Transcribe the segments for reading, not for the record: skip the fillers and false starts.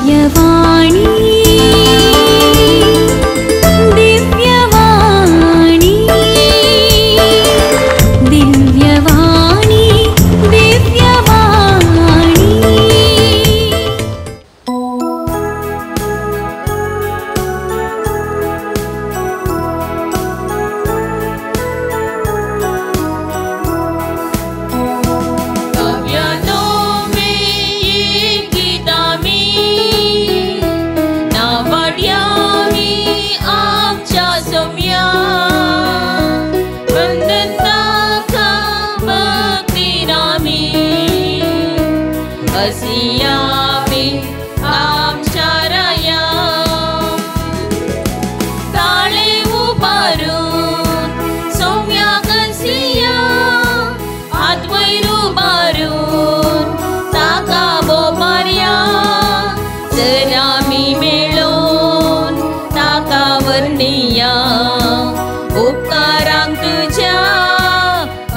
दिव्यवाणी दिव्यवाणी दिव्यवाणी दिव्यवाणी।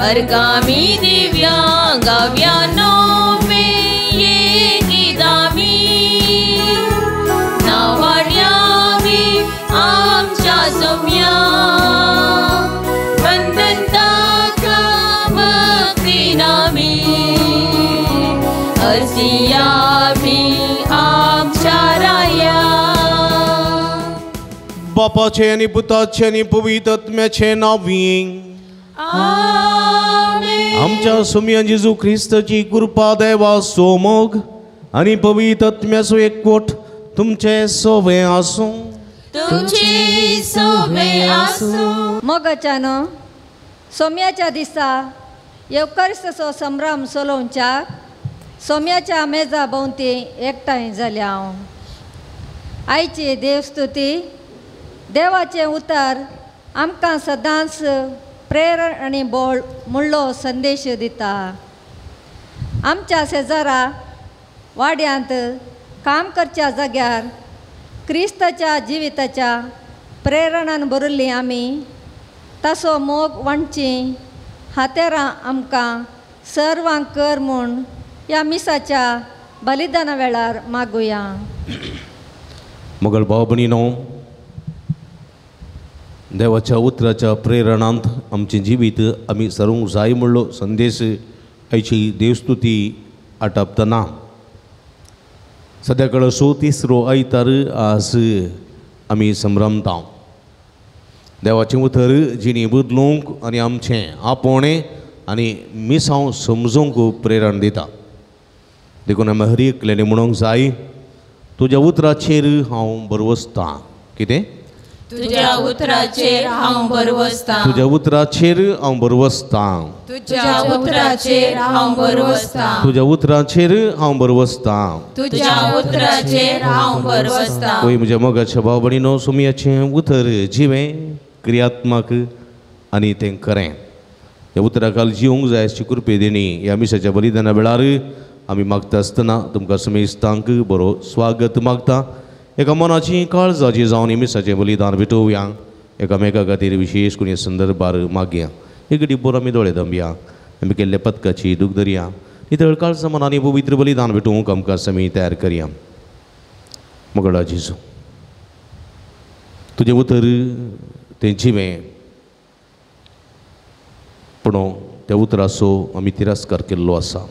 अर्गामी दिव्या गाव्यानो मे ये गीतामी नावाड्यामी आमच्या सोम्या वंदन ताका भक्ती नामी हसियामी आमच्या राया। बापाचे आनी पुताचे आनी पवित्र आत्म्याचे नांवी आमच्या सोम्या जेजू ख्रिस्ताची कृपा देवा सोमोग आनी पवित्र आत्म्याचो एकवट तुमचे सोवे आसूं। तुमचे सोवे आसूं। मोगाच्यानो सोम्याच्या दिसा येवकारिस्ताचो संभ्रम चलोवच्याक सोम्याच्या मेजा भोंवती एकठांय जाल्या हांव। आयची देवस्तुती देवाचें उतर आमकां सदांच प्रेरण आनी बळ म्हणलो संदेश दिता। आमच्या शेजारा वाड्यांत काम करच्या जाग्यार क्रिस्ताच्या जिविताच्या प्रेरणान भरिल्ली आमी ताचो मोग वांटची हातेरां आमकां सर्वांक कर म्हूण ह्या मिसाच्या बलिदाना वेळार मागुया। मगळ भाव भयणीनो, देवाच्या उतराच्या प्रेरणांत आमचें जिवीत आमी सरूंक जाय म्हणलो संदेश आयची देवस्तुती आटापतना सद्या कडेन तिसरो आयतार आज आमी संभ्रमता। देवाचें उतर जिणी बदलूंक आनी आमचें आपोवणें आनी मिसांव समजूंक प्रेरण दिता। देखून आमी हर एकल्यानी म्हणूंक जाय, तुज्या उतराचेर हांव भरवसतां। कितें? तुज्या उतराचेर हांव भरवसतां। तुज्या उतराचेर हांव भरवसतां। तुज्या उतराचेर हांव भरवसतां। तुज्या उतराचेर हांव भरवसतां। तुज्या उतराचेर हांव भरवसतां। कोई म्हज्या मोगाच्या भाव भयणीनो, सोम्याचें उतर जिवें क्रियात्मक आनी तें खरें ह्या उतराखाल जिवंक जाय अशी कृपे देणी ह्या मिसाच्या बलिदाना वेळार आमी मागता आसतना तुमकां समेस्तांक बरो स्वागत मागता। एका मनाची काळजाची जावन मिसाचें बलिदान भेटोवया, एकामेका खातीर विशेश करून संदर्भार मागया। एक डिब्बोर आमी दोळे दमया, आमी केल्ल्या पथकाची दूख धरया, नितळ काळजा मनांनी पवित्र बलिदान भेटोवंक आमकां समी तयार करया। मोगळा जेजू, तुजें उतर तें जिवें, पूण त्या उतराचो आमी तिरस्कार केल्लो आसा,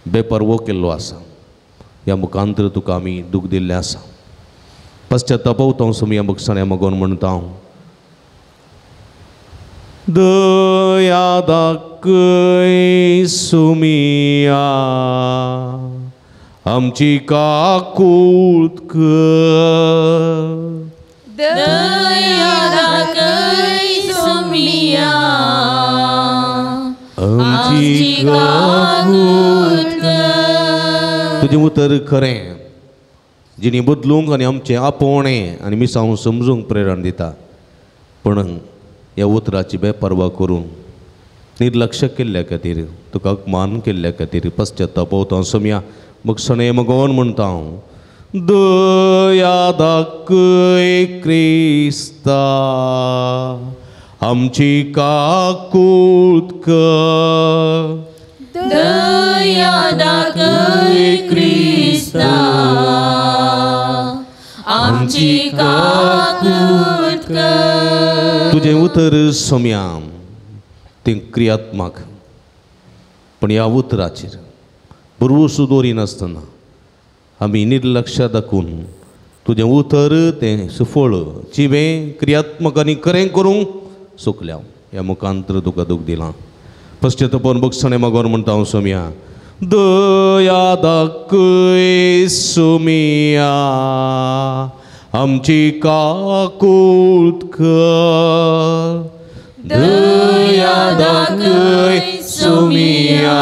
बेपर्वो केल्लो आसा। ह्या मुखांतर तुका आमी दूख दिल्लें आसा। पश्चातापवता सोम्या बक्षाण्या मगोन म्हणटा हांव, दया दाखय सोम्या आमची काकूत कर। दया दाखय सोम्या आमची काकूत कर। तुजें उतर खरें जिणी बदलूंक आनी आमचें आपोवणें आनी मिसांव समजूंक प्रेरण दिता, पूण ह्या उतराची बेपर्वा करून निर्लक्ष केल्ल्या खातीर तुका अपमान केल्ल्या खातीर पश्चातापवता सोम्या मगसणे मगोन म्हणटा हांव, दया दाखय क्रिस्ता आमची काकूत कर। दया दाखय क्रिस्ता आमची काकूत कर। तुजें उतर सोम्या तें क्रियात्मक, पण ह्या उतराचेर भरवंसो दवरिनासतना आमी निर्लक्ष दाखोवन तुजें उतर तें सुफळ जिवें क्रियात्मक आनी खरें करूंक चुकल्या। ह्या मुखांतर तुका दूख दिलां पश्चातापान बगसणें मागोन म्हणटा हांव सोम्या, दया दाखय सोम्या आमची काकूत कर, दया दाखय सोम्या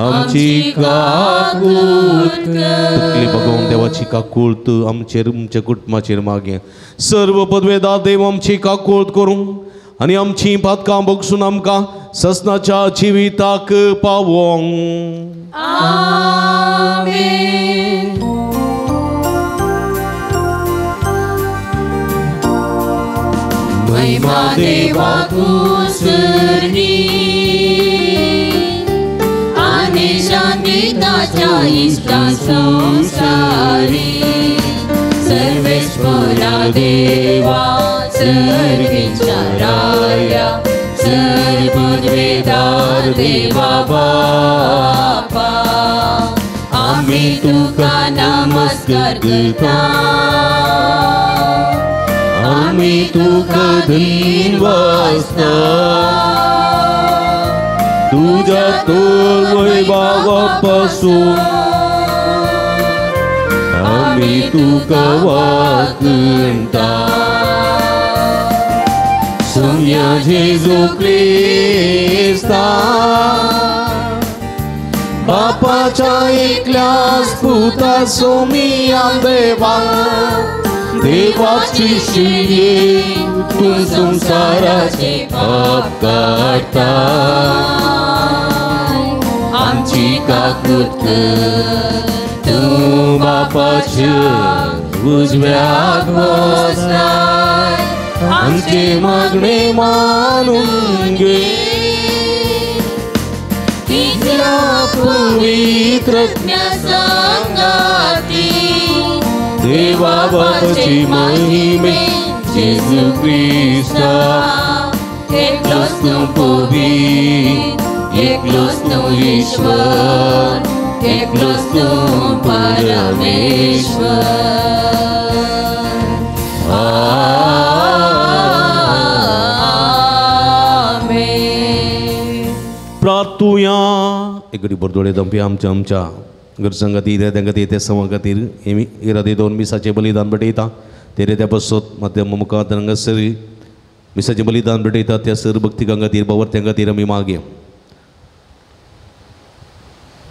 आमची काकूत कर। तकली बगोवन देवाची काकूत आमचेर आमच्या कुटुंबाचेर मागें। सर्व पदवेदार देव आमची काकूत करूं आनी आमची पातकां बगसून आमकां ससनाच्या जिविताक पावोंक। आमेन। महिमा देवाकू सरणी आनी शांती ताच्या इश्टा संवसारी, सर्वेस्परा देवा सर्वीच्या राया, सर्वपदवेदार देवा बापा, आमी तुका नमस्कार करता, आमी तुका धीन वासता, तुज्या तोल वैभावा पासून आमी तुका वाकणता। सोम्या जेजू क्रिस्ता बापाच्या एकल्याच पुता सोम्या देवा, देवाची शिये तूं संवसाराचे पाप काडटा, आमची काकूत कर, तूं बापाच्या उजव्याक बसलाय, आमचे मागणे मानून घे, तिच्या पवित्र सांगाती देवा बापाची महिमे जेजू क्रिस्ता, एकलोच तूं पवित्र, एकलोच तूं ईश्वर, एकलोच तूं परमेश्वर। आमेन। प्रार्थुया। एक घडी बरदोळे दंपी आमच्या आमच्या गरजां खातीर, त्या खातीर, त्या सवां खातीर इरादे दोन मिसाचें बलिदान भेटयता। तेरे त्या पासत माध्यम मुखार हांगासर मिसाचें बलिदान भेटयता त्या सर भक्तिकां खातीर, बावर्त्यां खातीर आमी मागया।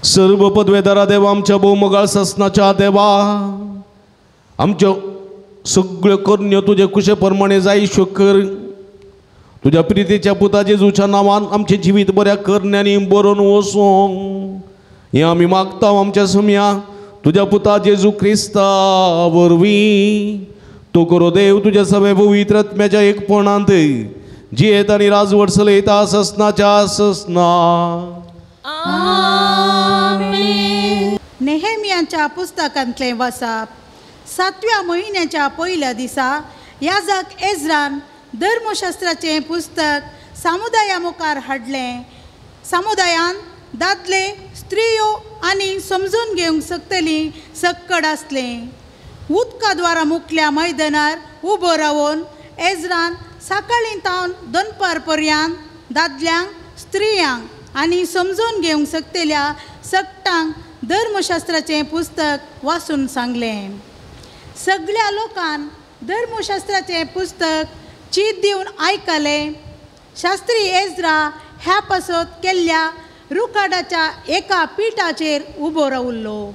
सर्व पदवेदारा देवा, आमच्या भोवमोगाळ ससनाच्या देवा, आमच्यो सगळ्यो करण्यो तुजे कुशे प्रमाणे जायश्यो कर। तुज्या प्रितीच्या पुता जेजूच्या नांवान आमचें जिवीत बऱ्या करण्यांनी बरोवन वचोंक हें आमी मागता आमच्या सोम्या तुज्या पुता जेजू क्रिस्ता वरवीं। तो करो देव तुज्या सगळ्या पवित्र आत्म्याच्या एकपणांत जियेत आनी राजवट चलयता ससनाच्या ससना। आमेन। नेहेमियाच्या पुस्तकांतलें वसाप। 7व्या म्हयन्याच्या पयल्या दिसा याजक एज्रान धर्मशास्त्राचें पुस्तक समुदाया मुखार हाडलें। समुदायान दादले, स्त्रियो आनी समजून घेवंक शकतलीं सक्कड आसलें। उदका द्वारा मुखल्या मैदानार उबो रावन एज्रान सकाळीं तावन दनपार पर्यंत दादल्यांक, स्त्रियांक आनी समजून घेवंक शकतल्या सगटांक धर्मशास्त्राचें पुस्तक वाचून सांगलें। सगळ्या लोकान धर्मशास्त्राचें पुस्तक चीत दिवन आयकलें। शास्त्री एज्रा ह्या पासत केल्ल्या रुखाडाच्या एका पिठाचेर उबो रावल्लो।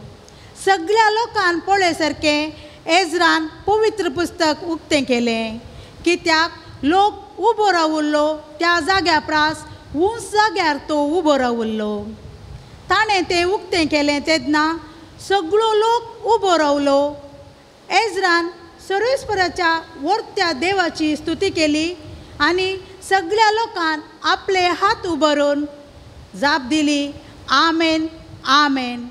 सगळ्या लोकान पळय सारकें एज्रान पवित्र पुस्तक उक्तें केलें, कित्याक लोक उबो रावल्लो त्या जाग्या प्रास उंच जाग्यार तो उबो रावल्लो। ताणें तें उक्तें केलें तेन्ना सगळो लोक उबो रावलो। एज्रान सर्वेस्पराच्या वर्त्या देवाची स्तुती केली आनी सगळ्या लोकान आपले हात उबारून जाप दिली, आमेन आमेन।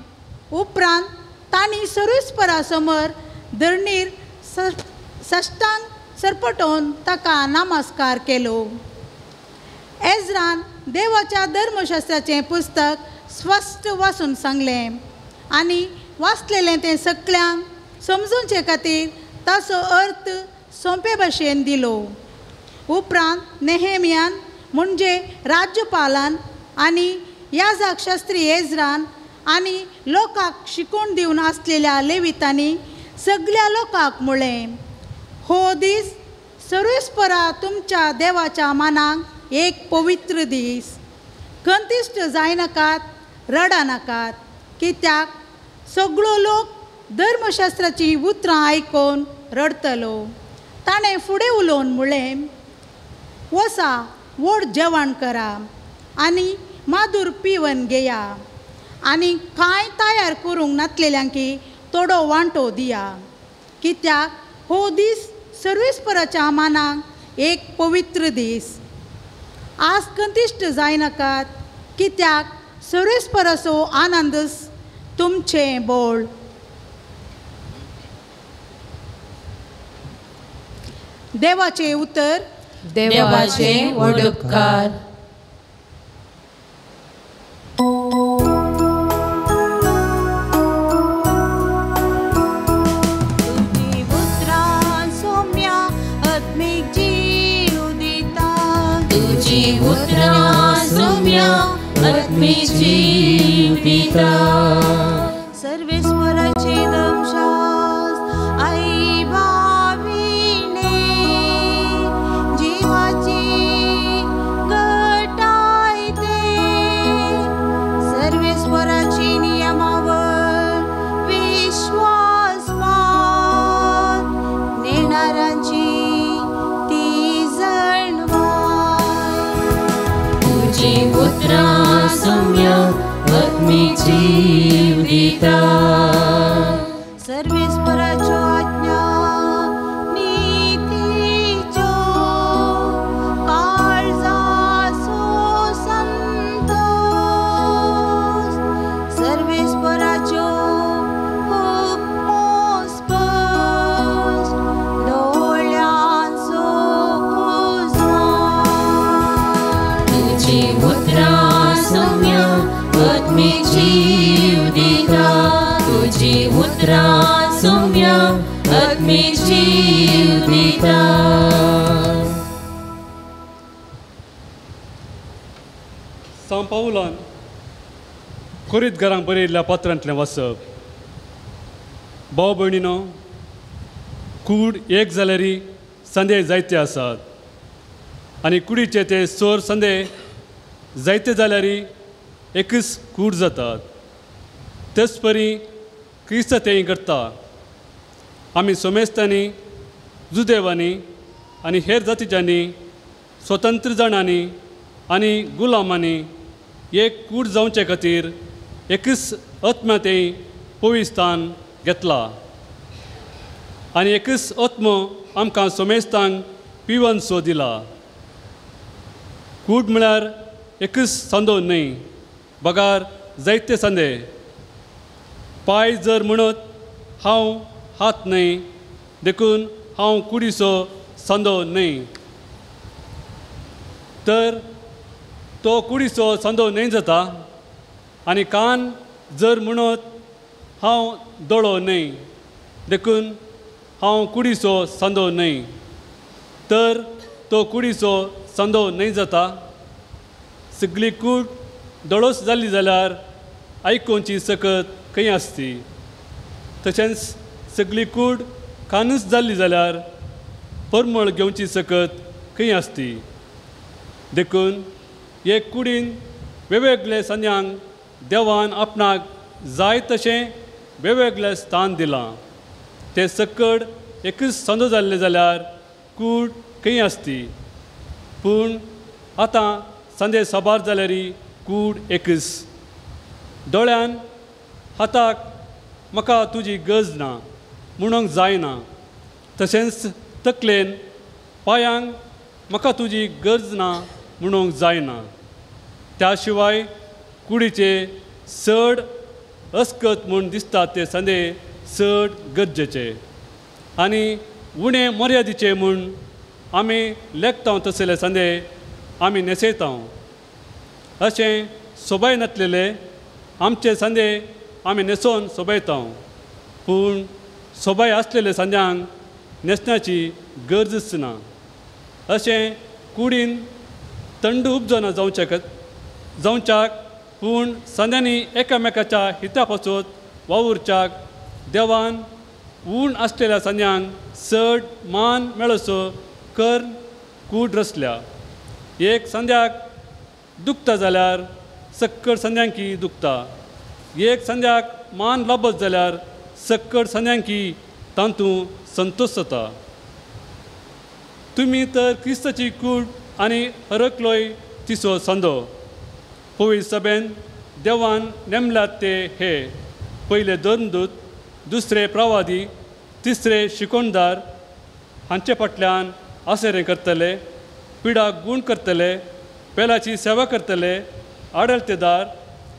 उपरांत ताणें तांणी सर्वेस्परा समोर धरणीर साश्टांग सरपटोवन ताका नमस्कार केलो. एजरान देवाच्या धर्मशास्त्राचें पुस्तक स्पश्ट वाचून सांगलें आनी वाचलेलें तें सगळ्यांक समजूचे खातीर ताचो अर्थ सोंपे भाशेन दिलो. उपरांत नेहेमियान म्हणजे राज्यपालान आनी याजक शास्त्री एजरान आनी लोकांक शिकोवन दिवन आसलेल्या लेवितांनी सगळ्या लोकांक म्हळें, हो दीस सर्वेस्परा तुमच्या देवाच्या मानाक एक पवित्र दीस. खंतिश्ट जायनाकात, रडनाकात, कित्याक सगळो लोक धर्मशास्त्राची उतरां आयकून रडतलो. ताणें फुडें उलोवन म्हळें, वसा व्हड जेवण करा आनी मादूर पिवन घेया आनी कांय तयार करूंक नातलेल्यांकी थोडो वांटो दिया, कित्याक हो दीस सर्वेस्पराच्या मानाक एक पवित्र दीस. आज कंतिश्ट जायनाकात, कित्याक सर्वेस्पराचो आनंद तुमचें बोळ. देवाचें उतर. देवाचे व्हड उपकार. तुजी उतरां सोम्या आत्मीक जीव दिता. सर्वेस्पराचे दमशास आई भाविने जीवाची गटाय ते. सर्वेस्पराची नियमावर विश्वास मान नेणारांची ती जणवाय. तुजी उतरां सोम्या आत्मीक जीव दिता. सर्वेस्पराच्यो आज्ञा नितीच्यो काळजाचो संतोष. सर्वेस्पराच्यो हुकमो स्पश्ट दोळ्यांचो उजवाड. तुजी उतरां सोम्या आत्मीक जीव दिता. तुजी उतरां सोम्या आत्मीक जीव दिता. सांव पावलान कोरीतघरांक बरयल्ल्या पत्रांतलें वाचप. भाव भयणीनो, कूड एक जाल्यार संदे जायते आसात आनी कुडीचे ते सोर संदे जायते जाल्यार एकच कूड जातात. तेच परी क्रिस्त तेंय करता. आमी सोमेस्तांनी, जुदेवांनी आनी हेर जातीच्यांनी, स्वतंत्र जाणांनी आनी गुलामांनी एक कूड जावचे खातीर एकच आत्म्या तें पविस्थान घेतला आनी एकच आत्मो आमकां सोमेस्तांक पिवन सो दिला. कूड म्हळ्यार एकच सांदो न्हय, बगार जायते सांदे. पांय जर म्हणत हांव हात न्हय, देखून हांव कुडीचो सांदो न्हय, तर तो कुडीचो सांदो न्हय जाता. आनी कान जर म्हणत हांव दोळो न्हय, देखून हांव कुडीचो सांदो न्हय, तर तो कुडीचो सांदो न्हय जाता. सगळी कूड दोळोच जाली जाल्यार आयकुची सकत खंय आसती? तशेंच सगळी कूड कानूच जाली जाल्यार परमळ घेवची सकत खंय आसती? देखून एक कुडीन वेगवेगळे संद्यांक देवान आपणाक जाय तशें वेगवेगळें स्थान दिलां. तें सकड एकच सांदो जाल्लें जाल्यार कूड खंय आसती? पूण आतां सांदे साबार जाल्यार कूड एकच. दोळ्यान हाताक म्हाका तुजी गरज ना म्हणूंक जायना, तशेंच तकलेन पांयांक म्हाका तुजी गरज ना म्हणूंक जायना. त्या शिवाय कुडीचे चड अस्कत म्हूण दिसता ते संदे चड गरजेचे आनी उणें मर्यादीचे म्हूण आमी लेखता तसले संदे आमी न्हेसयता. अशें सोबाय नासलेले आमचे संदे आमी न्हेसोवन सोबयता, पूण सोबाय आसलेले संद्यांक न्हेसण्याची गरजच ना. अशें कुडीन थंड उपजना जावच्याक पूण संद्यांनी एकामेकाच्या हिता पासत वावुरच्याक देवान ऊण आसलेल्या संद्यांक चड मान मेळसो कर कूड रचल्या. एक संद्याक दुखता जाल्यार सक्कड संद्यांकी दुखता, एक संद्याक मान लाबत जाल्यार सक्कड संद्यांकी तातूंत संतोश जाता. तुमी तर क्रिस्ताची कूड आनी हरकलोय तिसो संदो. पवित्र सभेन देवान नेमल्यात ते हे पयले धर्मदूत, दुसरे प्रवादी, तिसरे शिकोणदार हांचे फाटल्यान आसरें करतले, पिडाक गूण करतले, पेलाची सेवा करतले, आडळतेदार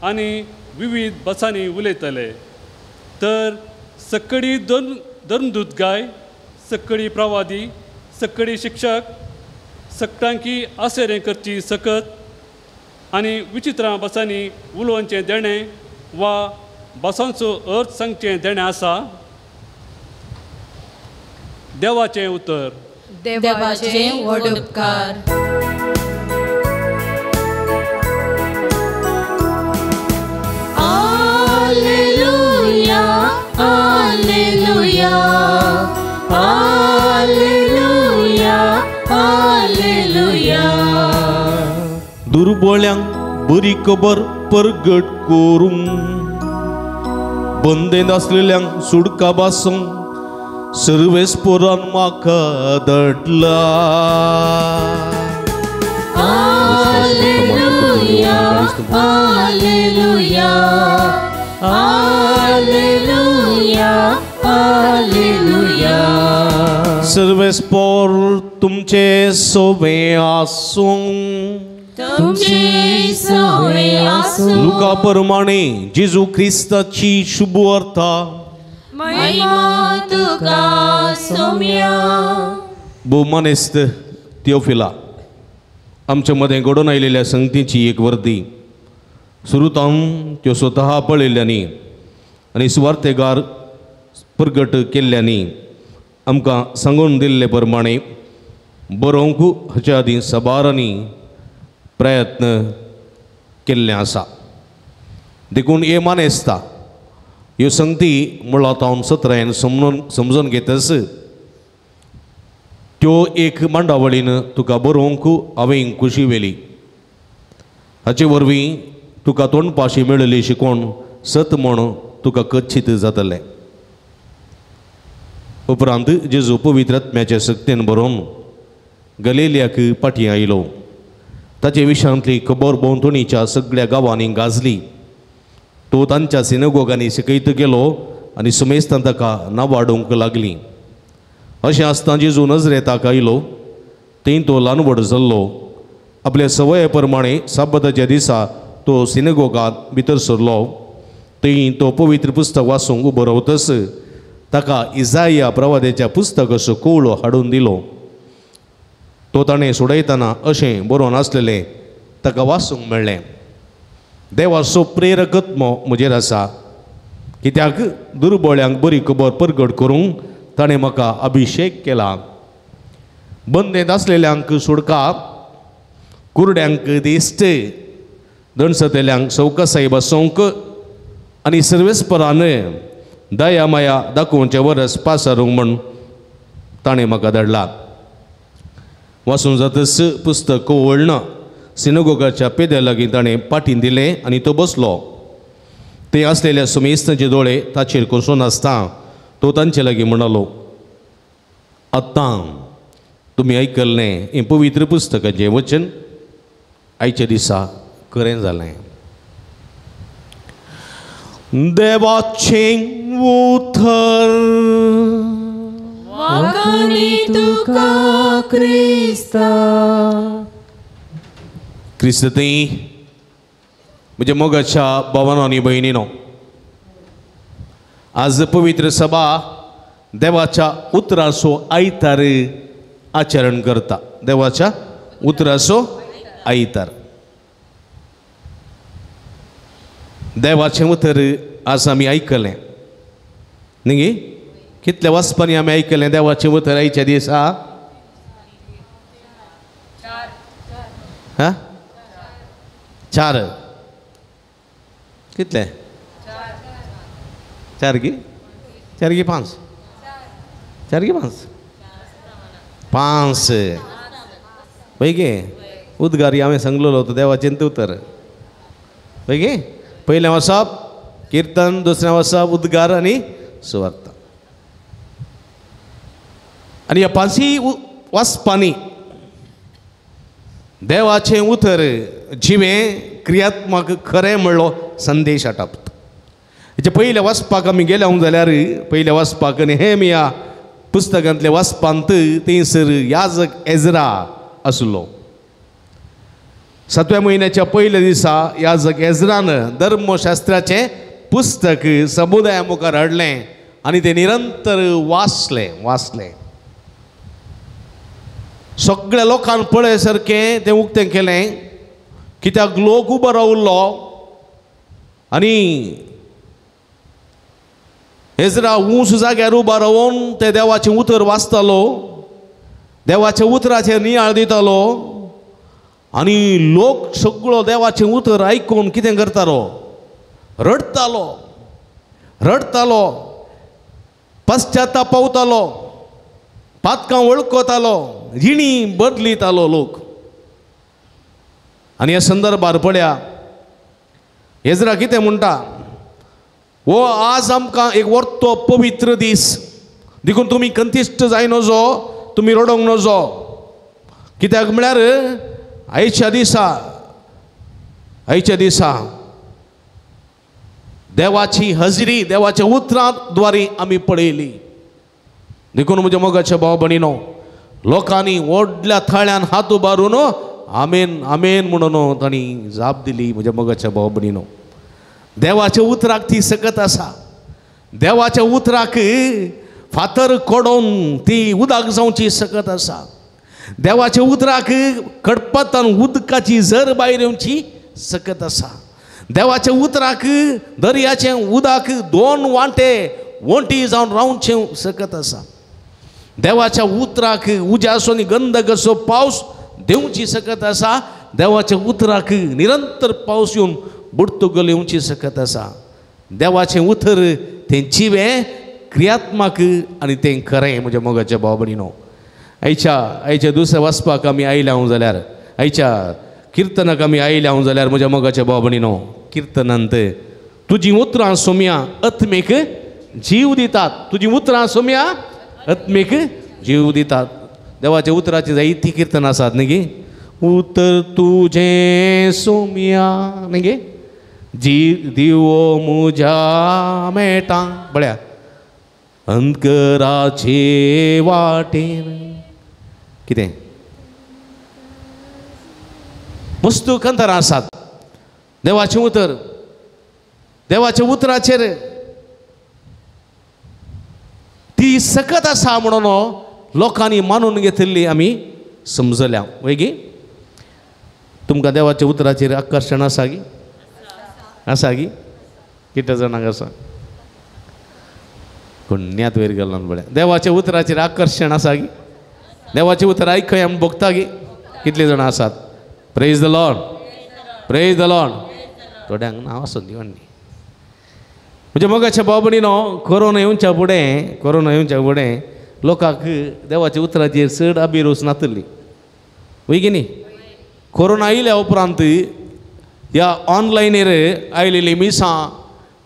आनी विविध भासांनी उलयतले. तर सक्कडी धर्मदूत गाय, सक्कडी प्रवादी, सक्कडी शिक्षक, सक्टांकी आसरें करची सकत आनी विचित्रां भासांनी उलोवचें देणें वा भासांचो अर्थ सांगचें देणें आसा. देवाचें उतर. देवाचे व्हड उपकार. Alleluia, alleluia, alleluia, alleluia. दुर्बळ्यांक बरी खबर परगट करूंक, बंदेंत आसलेल्यांक सुडका बासूंक सर्वेस्पोरान म्हाका धाडला. Alleluia, alleluia, alleluia, alleluia. सर्वेस्पोर तुमचे सोवे आसूं, तुमचे सोवे आसूं. लुका प्रमाणे जेजू क्रिस्ताची शुभवार्ता. महिमा तुका सोम्या. भोवमानेस्त थियोफिला, आमच्या मदें घडोवन आयिल्ल्या संगतीची एक वर्दी सुरुतान त्यो स्वतः पळयल्ल्यांनी आनी सुवार्थेगार प्रगट केल्ल्यांनी आमकां सांगून दिल्ले प्रमाणे बरोवंक हाचे आदीं साबारांनी प्रयत्न केल्ले आसा. देखून हे मानेस्ता ह्यो संगती मुळांत हांव सत्रायेन समजून घेतस त्यो एक मांडावळीन तुका बरोवंक हांवें खुशी व्हेली. हाचे वरवीं तुका तोंडपाशी मेळिल्ली शिकोवण सत म्हूण तुका कच्चीत जातलें. उपरांत जेजू पवित्र आत्म्याचे सक्तेन बरोवन गलेलियाक फाटीं आयलो. ताचे विशयांतली खबर भोंवतणीच्या सगळ्या गांवांनी गाजली. तो तांच्या सिनेगोगांनी शिकयत गेलो आनी सुमेस्तान ताका नावाडूंक लागली. अशें आसतना जेजू नजरेताक आयलो, थंय तो ल्हान व्हड जाल्लो. आपल्या सवये प्रमाणे साबाताच्या दिसा तो सिनेगोगांत भितर सरलो. थंय तो पवित्र पुस्तक वाचूंक उबो रावतच ताका इजाया प्रवाद्याच्या पुस्तकाचो कवळो हाडून दिलो. तो ताणें सोडयतना अशें बरोवन आसलेलें ताका वाचूंक मेळ्ळें. देवाचो प्रेरकत्म म्हजेर आसा, कित्याक दुर्बळ्यांक बरी खबर परगट करूंक ताणें म्हाका अभिशेक केला. बंदेंत आसलेल्यांक सुडका, कुरड्यांक दिश्ट, दणसतेल्यांक सवकासाय बसोवंक आनी सर्वेस्परान दया माया दाखोवचें वरस पासारूंक म्हूण ताणें म्हाका धाडला. वाचून जातच पुस्तक कवळना सिनेगोगाच्या पेद्या लागीं ताणें पाटीन दिलें आनी तो बसलो. ते आसलेल्या सुमेस्तांचे दोळे ताचेर कोसून आसता तो तांचे लागीं म्हणालो, आतां तुमी आयकल्लें हें पवित्र पुस्तकाचें वचन आयच्या दिसा खरें जालें. देवाचें उतर. वाखाणी तुका क्रिस्ता. क्रिस्त थंय म्हज्या मोगाच्या भावानो आनी भयणीनो, आज पवित्र सभा देवाच्या उतराचो आयतार आचरण करता. देवाच्या उतराचो आयतार, देवाचें उतर आज आमी आयकलें न्ही? कितल्या वाचपांनी आमी आयकलें देवाचें उतर आयच्या दिसा? हा, चार. कितले? चार की चार की पांच? चार की पांच? पांच. वय गे उद्गारी हांवें सांगलेलो तो देवाचें उतर. वय गे पयलें वसप किर्तन, दुसरें वसप उद्गार आनी सुवार्ता. आनी ह्या पांचय वाचपांनी देवाचें उतर जिवें क्रियात्मक खरें म्हणलो संदेश आटापता. हेच्या पयल्या वाचपाक आमी गेल्या जाल्यार पयल्या वाचपाक नेहेमिया पुस्तकांतल्या वाचपांत थंयसर याजक एजरा आसलो. 7व्या म्हयन्याच्या पयल्या दिसा याजक एजरान धर्मशास्त्राचें पुस्तक समुदाया मुखार हाडलें आनी तें निरंतर वाचलें वाचलें. सगळ्या लोकांक पळय सारकें तें उक्तें केलें, कित्याक लोक उबो रावलो आनी एजरा ऊंच जाग्यार उबो रावन ते देवाचें उतर वाचतालो, देवाच्या उतराचेर नियाळ दितालो आनी लोक सगळो देवाचें उतर आयकून कितें करतालो? रडटालो, रडटालो, पश्चाताप पावतालो, पातकां वळखतालो, जिणी बदलितालो लोक. आनी ह्या संदर्भार पळया एजरा कितें म्हणटा, हो आज आमकां एक वर्तो पवित्र दीस, देखून तुमी कंतिश्ट जाय नजो, तुमी रडोंक नजो. कित्याक म्हळ्यार आयच्या दिसा, आयच्या दिसा देवाची हजरी देवाच्या उतरां द्वारे आमी पळयली. देखून म्हज्या मोगाच्या भाव भयणीनो, लोकांनी व्हडल्या थाळ्यान हात उबारून आमेन आमेन म्हणून तांणी जाप दिली. म्हज्या मोगाच्या भाव भयणीनो, देवाच्या उतराक ती सकत आसा. देवाच्या उतराक फातर कोडोवन ती उदक जावची सकत आसा. देवाच्या उतराक कडपतान उदकाची झर भायर येवची सकत आसा. देवाच्या उतराक दर्याचें उदक 2 वांटे वण्टी जावन रावचें सकत आसा. देवाच्या उतराक उज्याचो आनी गंधकाचो पावस देंवची सकत आसा. देवाच्या उतराक निरंतर पावस येवन बुडतुगल येवची सकत आसा. देवाचें उतर तें जिवें क्रियात्मक आनी तें खरें. म्हज्या मोगाच्या भाव भयणीनो, आयच्या आयच्या दुसऱ्या वाचपाक आमी आयल्या जाल्यार, आयच्या किर्तनाक आमी आयल्या जाल्यार म्हज्या मोगाच्या भाव भयणीनो, किर्तनांत तुजीं उतरां सोम्या आत्मीक जीव दितात. तुजीं उतरां सोम्या आत्मीक जीव दितात. देवाच्या उतराची जायतीं किर्तनां आसात न्ही गे? उतर तुजें सोम्या न्ही गे, जी दिवो मुज्या मेळटा बळ्या अंधकाराचे वाटेन. कितें वस्तू कंतरां आसात. देवाचें उतर, देवाच्या उतराचेर ती सकत आसा म्हणून लोकांनी मानून घेतिल्ली आमी समजल्या. वय गी? तुमकां देवाच्या उतराचेर आकर्शण आसा गी? आसा गी? कितल्या जाणांक आसा? कोण्यात वयर गेलो पळय. देवाच्या उतराचेर आकर्शण आसा गी? देवाचें उतर आयकय आमी भोगता गी? कितले जाणां आसात? Praise the Lord, praise the Lord. थोड्यांक नांव आसून दी व्हडली. म्हणजे मोगाच्या भाव भयणीनो, कोरोना येवच्या फुडें, कोरोना येवच्या फुडें लोकांक देवाच्या उतराचेर चड अभिरूच नातली. वय की न्ही? कोरोना आयल्या उपरांत ह्या ऑनलायनीर आयलेली मिसां,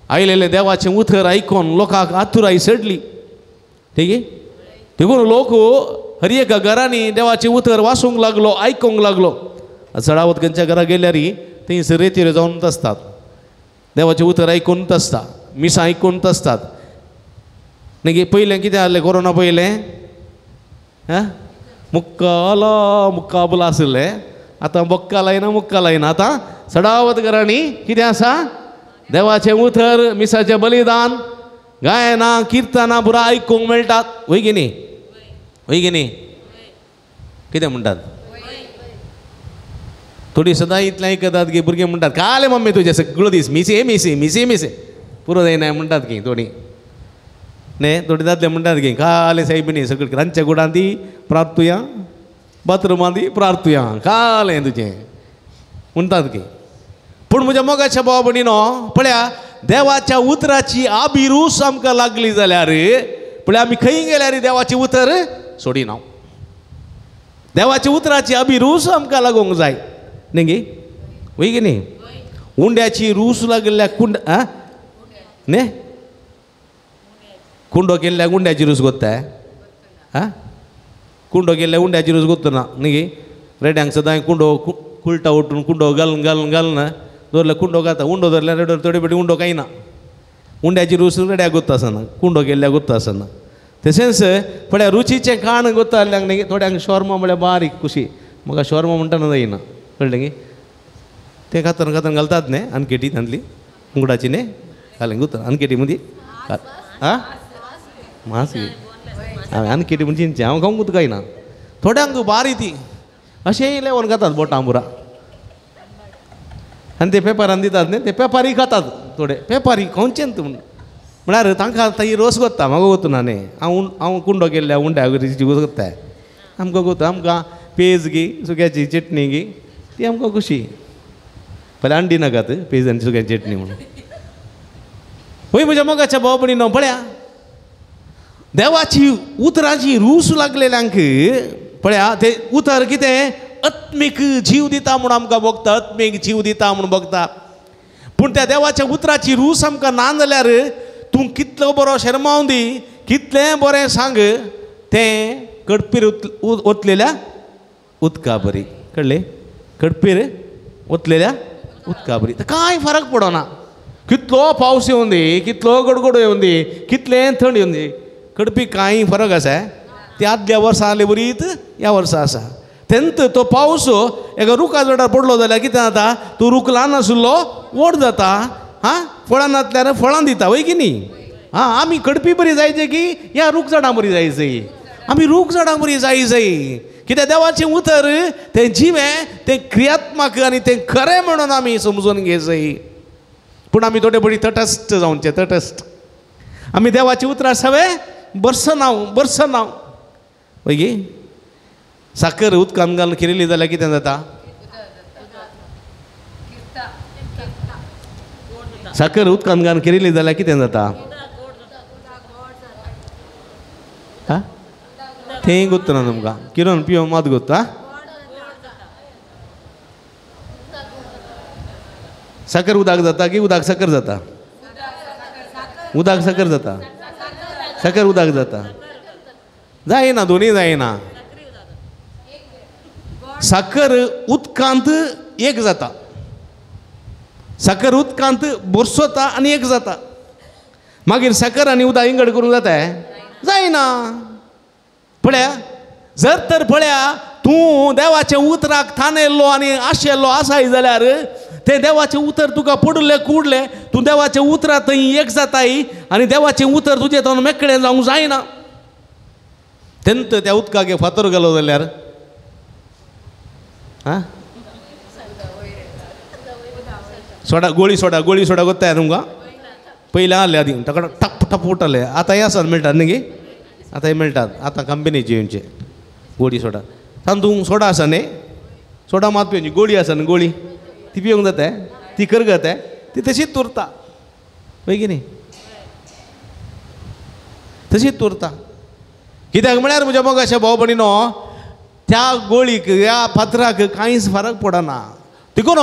आयलेलें देवाचें उतर आयकून लोकांक आतुराय चडली. ठीक? देखून लोक हर एका घरांनी देवाचें उतर वाचूंक लागलो, आयकूंक लागलो. चडावत खंयच्या घरा गेल्यार थंयसर रेतीर जावन आसतात, देवाचें उतर आयकूनच आसता, मिसां आयकूनच आसतात. मागीर पयलें कितें आहलें कोरोना पयलें? हां, मुक्कालो मुक्काबला आशिल्लें, आतां बक्का लायना मुक्का लायना. आतां चडावत घरांनी कितें आसा? देवाचें उतर, मिसाचें बलिदान गायनां किर्तनां पुरा आयकूंक मेळटात वय की न्ही वय की न्ही कितें म्हणटात थोडी सदां इतलें आयकतात की भुरगीं म्हणटात काले मम्मी तुजें सगळो दीस मिसे मिसे मिसे मिसे पुरो जायना म्हणटात की थोडी न्ही थोडी दादले म्हणटात की काले सायबिणी न्ही सगळीं रांदच्या कुडांत ती प्रार्थुया बाथरुमांत ती प्रार्थुया कालें तुजें म्हणटात की पूण म्हज्या मोगाच्या भावा भयणीनो पळया देवाच्या उतराची आबिरूस आमकां लागली जाल्यार पळया आमी खंय गेल्यार देवाचें उतर सोडिना देवाच्या उतराची अभिरूस आमकां लागूंक जाय न्ही गे वय की न्ही उंड्याची रूस लागिल्ल्या कुंड आं न्ही कुंडो केल्ल्या उंड्याची रूस गोत्ता आं कुंडो केल्ल्या उंड्याची रूस गोत्तना न्ही गे रेड्यांक सदांय कुंडो कुलटा उठून कुंडो घालून घालून घालून दवरल्यार कुंडो घालता उंडो धरल्यार रेडो थोडे पेटी उंडो कांय ना उंड्याची रूस रेड्याक गोत्ता आसना कुंडो केल्ल्या गोत्ता आसना तशेंच पळया रुचीचें खाण गोत्ता जाल्ल्यांक न्ही थोड्यांक शॉर्मा म्हळ्यार बारीक खुशी म्हाका शॉर्मा म्हणटा जायना कळ्ळें गे तें कातरून कातरून घालतात न्ही अनकेटी तांतली मुगडाची न्ही घालें गुता अनकेटी मदीं आं मास हांवें अनकेटी म्हणजे हांव खावंक कांय ना थोड्यांक बारी ती अशें लेवोन खातात बोटां पुरा आनी ते पेपरान दितात न्ही ते पेपारी खातात थोडे पेपारी खावचें न्हू म्हूण म्हळ्यार तांकां आतां ही रोस गोत्ता म्हाका गोत्तना न्ही हांव हांव कुंडो केल्ल्या उंड्या रोस गोत्ता आमकां गोत्ता आमकां पेज गी सुक्याची चटणी गी ती आमकां खुशी पयलीं अंडी नाकात पेज आनी सुक्याची चटणी म्हणून वय म्हज्या मोगाच्या भाव भयणीनो पळया देवाची उतराची रूस लागलेल्यांक पळया ते उतर कितें आत्मीक जीव दिता म्हूण आमकां भोगता आत्मीक जीव दिता म्हूण भोगता पूण त्या देवाच्या उतराची रूस आमकां ना जाल्यार तूं कितलो बरो शर्मावन दी कितलें बरें सांग तें कडपीर ओतलेल्या उदका बरी कळ्ळें कडपीर ओतलेल्या उदका बरी कांय फरक पडना कितलो पावस येवन दी कितलो गडगडो येवन दी कितलें थंड येवन दी कडपी कांय फरक आसा ते आदल्या वर्सा आसले बरीत ह्या वर्सा आसा तेन्ना तो पावस एका रुखा झाडार पडलो जाल्यार कितें जाता तूं रूख ल्हान आशिल्लो व्हड जाता हां फळां नासल्यार फळां दिता वय की न्ही हां आमी कडपी बरी जायचे की ह्या रूख झाडां बरी जायचे आमी रूख झाडां बरी जाय जाय कित्याक देवाचें उतर तें जिवें तें क्रियात्मक आनी तें खरें म्हणून आमी समजून घेयचें पूण आमी थोडे बरी तटस्थ जावचें तटस्थ आमी देवाचें उतरां सगळें बरसना बरसना वय गे साकर उदकान घालून केली जाल्यार कितें जाता साकर उदकान घालून केली जाल्यार कितें जाता आं थंय गोत्तना तुमकां किरण पिवन मात गोत्ता साकर उदक जाता की उदक साकर जाता उदक साकर जाता साकर उदक जाता जायना दोनूय जायना साकर उदकांत एक जाता साकर उदकांत बरसता आनी एक जाता मागीर साकर आनी उदक इंगड करूंक जाता जायना पळया जर तर पळया तूं देवाच्या उतराक थानेल्लो आनी आशेल्लो आसाय जाल्यार तें देवाचें उतर तुका पडलें कुडलें तूं देवाचें उतरा थंय एक जाताय आनी देवाचें उतर तुजें तातूंत मेकळें जावंक जायना तेन्ना त्या उदकाक फातर घालो जाल्यार आं सोडा गोळी सोडा गोळी सोडा गोत्ताय तुमकां पयलीं आहले आदी ताका टप टप उठले आतां हे आसात मेळटात न्ही गे आतां हे मेळटात आतां कंपनीचे येवचे गोळी सोडा तातूंत सोडा आसा न्ही सोडा मात पिवची गोळी आसा न्ही गोळी ती पिवंक जाता ती करगत ती तशीच उरता वय की न्ही तशीच उरता कित्याक म्हळ्यार म्हज्या मोगाच्या भाव भयणीनो त्या गोळीक ह्या फातराक कांयच फरक पडना देखून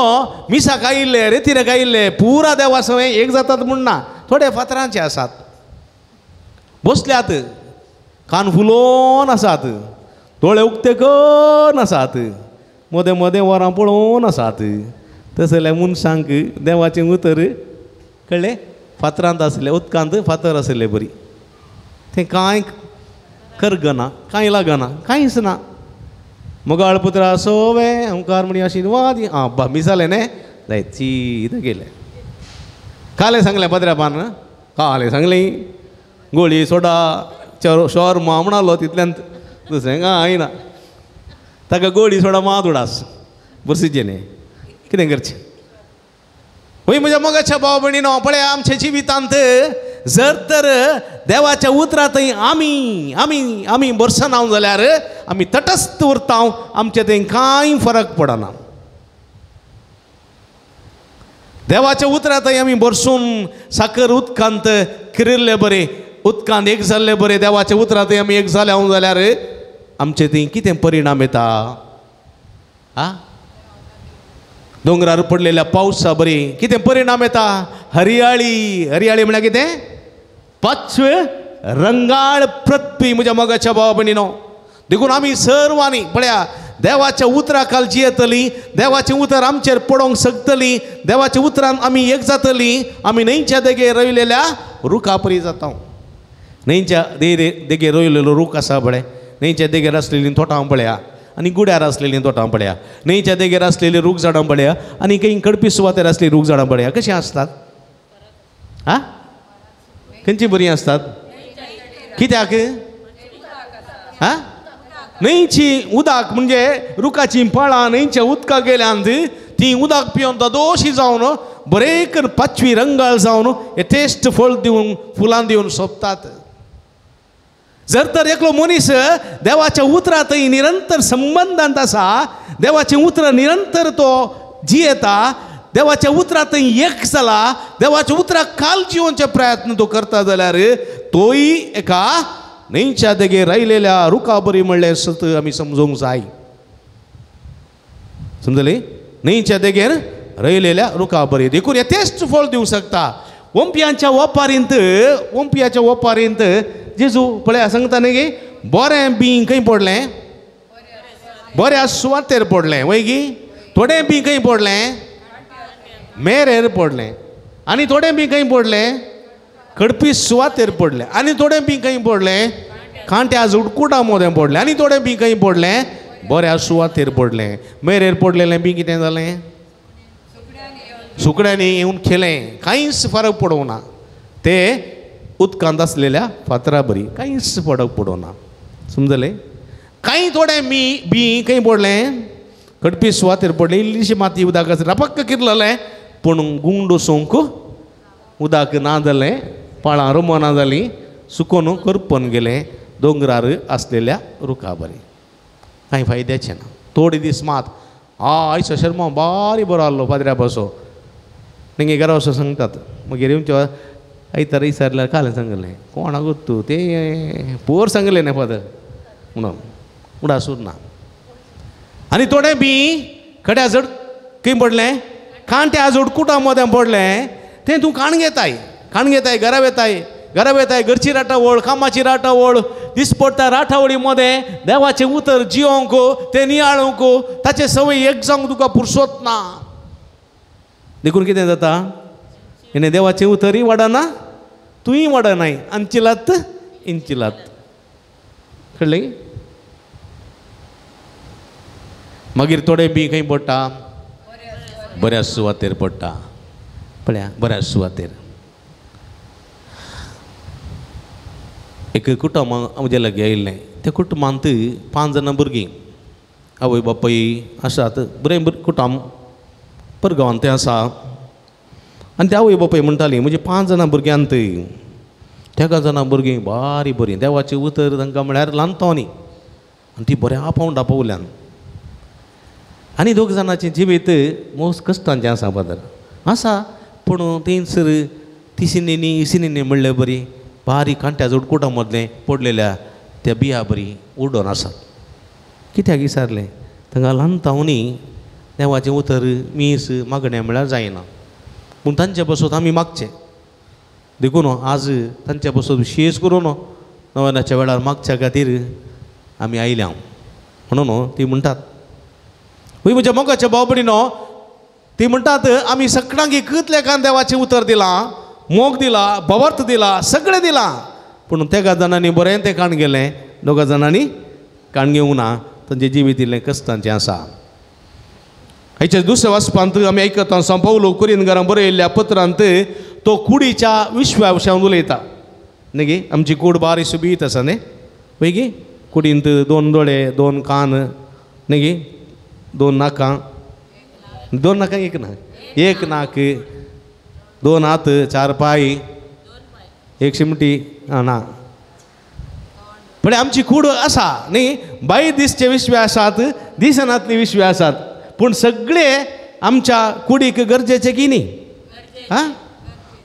मिसाक आयिल्ले रेतीराक आयिल्ले पुरा देवा सवय एक जातात म्हूण ना थोडे फातरांचे आसात बसल्यात कान फुलोवन आसात दोळे उक्ते करून आसात मदें मदें वरां पळोवन आसात तसल्या मनशांक देवाचें उतर कळ्ळें फातरांत आसलें उदकांत फातर आसले बरी तें कांय करगना कांय लागना कांयच ना मोगाळ पुत्रा सोवे ओंकार म्हणी आशिर्वाद आं बा मिसालें न्ही जायत सीद गेलें कालें सांगलें पत्र्यापान कालें सांगलें गोळी सोडा शॉर्मा म्हणालो तितल्यान दुसरें कांय ना. ताका गोळी सोडा मात उडास बरसीचें न्ही कितें करचें. वय म्हज्या मोगाच्या भाव भयणीनो, पळय आमच्या जिवितांत जर तर देवाच्या उतरां थंय आमी आमी आमी बरसना जाल्यार आमी तटस्थ उरता, आमचे थंय कांय फरक पडना. देवाच्या उतरां थंय आमी बरसून साकर उदकांत किरिल्ले बरें, उदकांत एक जाल्ले बरें, देवाच्या उतरां थंय आमी एक जाले हांव जाल्यार आमचे थंय कितें परिणाम येता? आ दोंगरार पडलेल्या पावसा बरी कितें परिणाम येता? हरियाळी. हरियाळी म्हळ्यार कितें? पाचवे रंगाळ पृथ्वी. म्हज्या मोगाच्या भावा भयणीनो, देखून आमी सर्वांनी पळया देवाच्या उतरा खाल जियेतली, देवाचें उतर आमचेर पडोवंक शकतली, देवाच्या उतरान आमी एक जातली. आमी न्हंयच्या देगेर रोयलेल्या रुखा परी जाता. न्हंयच्या देगेर रोयलेलो रूख आसा पळय, न्हंयच्या देगेर आसलेलीं तोटां पळया आनी गुड्यार आसलेलीं तोटां पळया, न्हंयच्या देगेर आसलेली रूख झाडां पळया आनी खंय कडपी सुवातेर आसलेली रूख झाडां पळया, कशीं आसतात? आ खंयची बरीं आसतात? कित्याक? आ न्हंयची उदक म्हणजे रुखाचीं पाळां न्हंयच्या उदकाक गेल्यान ती उदक पिवन दोशी जावन बरें करून पाचवी रंगाळ जावन यथेश्ट फळ दिवन फुलां दिवन सोंपतात. जर तर एकलो मनीस देवाच्या उतरा थंय निरंतर संबंदांत आसा, देवाचें उतरां निरंतर तो जियेता, देवाच्या उतरा थंय एक जाला, देवाच्या उतराक काल जिवनचे प्रयत्न तो करता जाल्यार तोय एका न्हंयच्या देगेर रायलेल्या रुखा बरी म्हणलें सत आमी समजूंक जाय. समजली? न्हंयच्या देगेर रयलेल्या रुखा बरी देखून यथेश्ट फळ दिवंक शकता. ओंपयांच्या ओपारींत, ओंपयाच्या ओपारींत जेजू पळया सांगता न्ही गे, बरें बी खंय पडलें? बऱ्या सुवातेर पडलें. वय गी? थोडें बी खंय पडलें? मेरेर पडलें. आनी थोडें बी खंय पडलें? कडपी सुवातेर पडलें. आनी थोडें बी खंय पडलें? कांट्या जुडकुटा मोदें पडलें. आनी थोडें बी खंय पडलें? बऱ्या सुवातेर पडलें. मेरेर पडलेलें बी कितें जालें? सुकड्यांनी येवन खेलें. कांयच फरक पडूंक ना. ते उदकांत आसलेल्या फातरा बरी कांयच फरक पडूंक ना. समजलें? कांय थोडें मी बी खंय पडलें? कडपी सुवातेर पडलें. इल्लीशी माती उदक आसली रपक्क किरलें, पूण गुंड वचूंक उदक ना जालें, पाळां रोमना जालीं, सुकोन करपन गेलें दोंगरार आसलेल्या रुखा बरी. कांय फायद्याचें ना. थोडे दीस मात आयचो शर्मा बारी बरो आहलो पाद्र्या बसो निगे घरा वचो सांगतात. मागीर येवच्या आयतार विचारल्यार काल सांगलें कोणाक तूं तें पोर सांगलें न्ही फादर म्हणून उडास उरना. आनी थोडें बी कड्या जड खंय पडलें? कांट्या जोडकुटा मदें पडलें. तें तूं काण घेताय, काण घेताय, घरा वेताय, घरा वेताय, घरची राटावळ, कामाची राटावळ, दीस पडटा राटावळी मदें देवाचें उतर जियोंक, तें नियाळूंक, ताचें संवय एक जावंक तुका पुरसोत ना. देखून कितें जाता? हेणें देवाचें उतरय वाडना, तूंय वाडनाय, आमची लात इंची लात. कळ्ळें? मागीर थोडें बी खंय पडटा? बऱ्या सुवातेर पडटा. पळया बऱ्या सुवातेर. एक कुटुंब म्हज्या लागीं आयिल्लें. त्या कुटुंबांत 5 जाणां भुरगीं, आवय बापूय आसात, बरें कुटुंब परगांवांत तें आसा. आनी ते आवय बापूय म्हणटाली म्हजी 5 जाणां भुरग्यांत तेगा जाणां भुरगीं बारी बरीं, देवाचें उतर तांकां म्हळ्यार ल्हानतो न्ही, आनी ती बऱ्या पावंडा पावल्यान. आनी 2 जाणांचें जिवीत मोस कश्टांचें आसा फादर आसा, पूण थंयसर तिसिनीनी इसिनीनी म्हणले बरी बारीक कांट्या जोडकुटा मदलें पडलेल्या त्या बिया बरी उडोवन आसात. कित्याक विचारलें? तांकां ल्हानतावनी देवाचें उतर मीस मागणें म्हळ्यार जायना, पूण तांचे पासत आमी मागचें. देखून आज तांचे पासत विशेश करून नव्याच्या वेळार मागच्या खातीर आमी आयल्या म्हणून ती म्हणटात. हय म्हज्या मोगाच्या भाव भयणीनो, ती म्हणटात आमी सगळ्यांक एकच लेखान देवाचें उतर दिलां, मोग दिला, भावार्थ दिला, सगळें दिलां, पूण तेगा जाणांनी बरें तें काण गेलें, दोगा जाणांनी काण घेवंक ना. तांचें जिवीत इल्लें कश्टांचें आसा. हाच्या दुसऱ्या वाचपांत आमी आयकता सांव पावलो कुरिनगारां बरयल्ल्या पत्रांत तो कुडीच्या विश्वा विशयान उलयता. न्ही गे आमची कूड बारी सुबीत आसा न्ही वय गे कुडींत 2 दोळे 2 कान न्ही गे 2 नाकां 2 नाकां 1 नाक 1 नाक 2 हात 4 पांय 1 शिमटी ना पण आमची कूड आसा न्ही बाय दिसचे विश्वे आसात दिसनातली विश्वे आसात पूण सगळे आमच्या कुडीक गरजेचे की न्ही आं